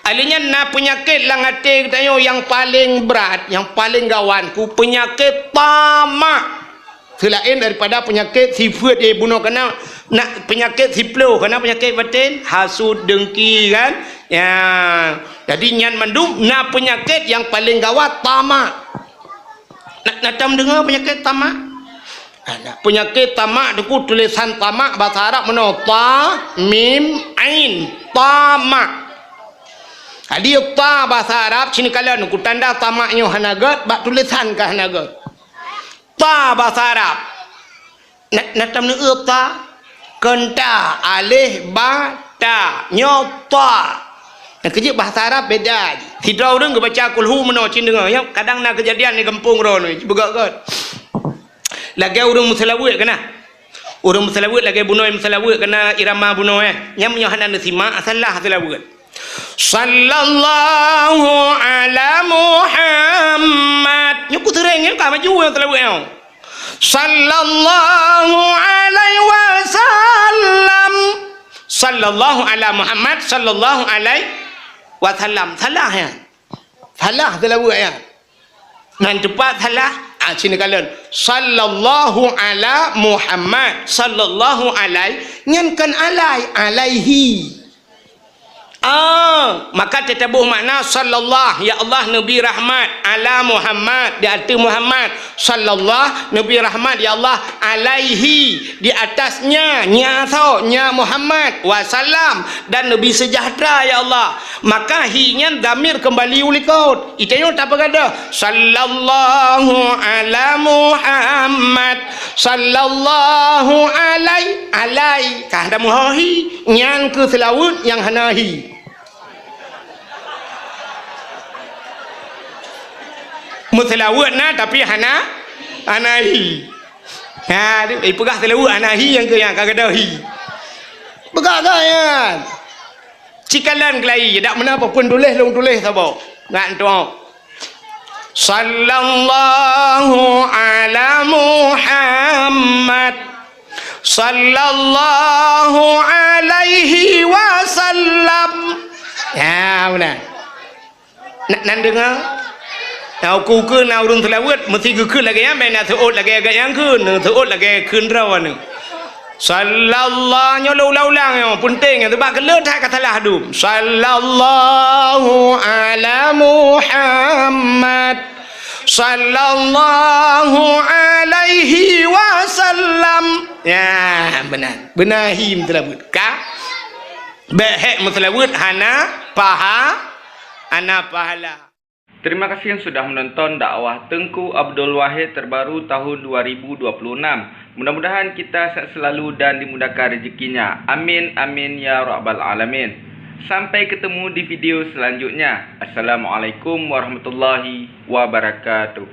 Alheuh nyan na peunyakét lam até geutanyoe nyang paleng brat, nyang paleng gawat, ku peunyakét tamak. Seulaén daripada peunyakét sifeuet, eh, bunoe kana, na peunyakét siploh, kana peunyakét baten, hasut, deungki, kan? Ya. Jadi nyan mandum na peunyakét nyang paleng gawat tamak. Na, na tom deungoe peunyakét tamak? Ada. Peunyakét tamak teungku tulésan tamak bahasa Arab meunoe ta, mim, ain. Tamak. Jadi ta bahasa Arab sini kalian ku tanda tamak nyoe hana gét, bak tulésan ka hana gét. Ta bahasa Arab. Na, na tom neueu ta? Kon ta, alif, ba, ta. Nyoe ta. Nyang keujeuet bahasa Arab beda. Sidroe ureuëng geubaca kulhu meunoe cit deungoe. Nyoe kadang na keujadian di gampông droeneuh, beugét-gét. Lagée ureuëng meuseulaweuet kana. Ureuëng meuseulaweuet lagée bunoe meuseulaweuet kana irama bunoe, eh. Nyan meunyoe hana neusimak, salah seulaweuet. Sallallahu ala Muhammad. Nyoe ku seuréng nyoe ka maju nyang seulaweuet nyoe. Sallallahu alaihi wasallam. Sallallahu ala Muhammad, sallallahu alaihi wasallam. Salah ya. Salah seulaweuet nyan. Nan tepat salah, ah, sini kalon. Sallallahu ala Muhammad. Sallallahu alai, nyan kon alai, alaihi. Ah, maka teutabôh makna sallallahu, ya Allah neubri rahmat, ala Muhammad, di ateueh Muhammad. Sallallahu, neubri rahmat, ya Allah, alaihi, di atasnya, nya soe, nya Muhammad, wasallam, dan neubri seujahteura, ya Allah. Maka hi nyan dhamir keumbali u likot. Itanyoe tapeugadôh, sallallahu ala Muhammad, sallallahu alai, alai. Ka hana meuho hi, nyan keuh seulaweuet nyang hana hi. Meuseulaweuet na, tapi hana, hana hi. Ha, ipeugah seulaweuet hana hi, nyang keu nyang ka gadôh hi. Peugah-gah nyan. Cikalon keulai, dak meunan peue pun tuléh, lôn tuléh saboh. Ngat tu'oh. Sallallahu ala Muhammad. Sallallahu alaihi wasallam. Ya, meunan. Na, nan deungoe? Na ukeue-ukeue na ureuëng seulaweuet, meusti geukheun lagée nyan, bèk na seuôt lagée gata nyang kheun, seuôt lagée kheun droe nyoe. Sallallahu, nyoe lôn ulang-ulang nyoe, peunteng nyoe, sabab keu lôn that ka salah dum. Sallallahu ala Muhammad. Sallallahu alaihi wasallam. Ya, beuna. Beuna hi meuteulabeuet. Ka? Bèk hék meuteulabeuet hana paha-, hana pahala. Terima kasih yang sudah menonton dakwah Teungku Abdul Wahid terbaru tahun dua ribu dua puluh enam. Mudah-mudahan kita sehat selalu dan dimudahkan rezekinya. Amin, amin, ya rabbal alamin. Sampai ketemu di video selanjutnya. Assalamualaikum warahmatullahi wabarakatuh.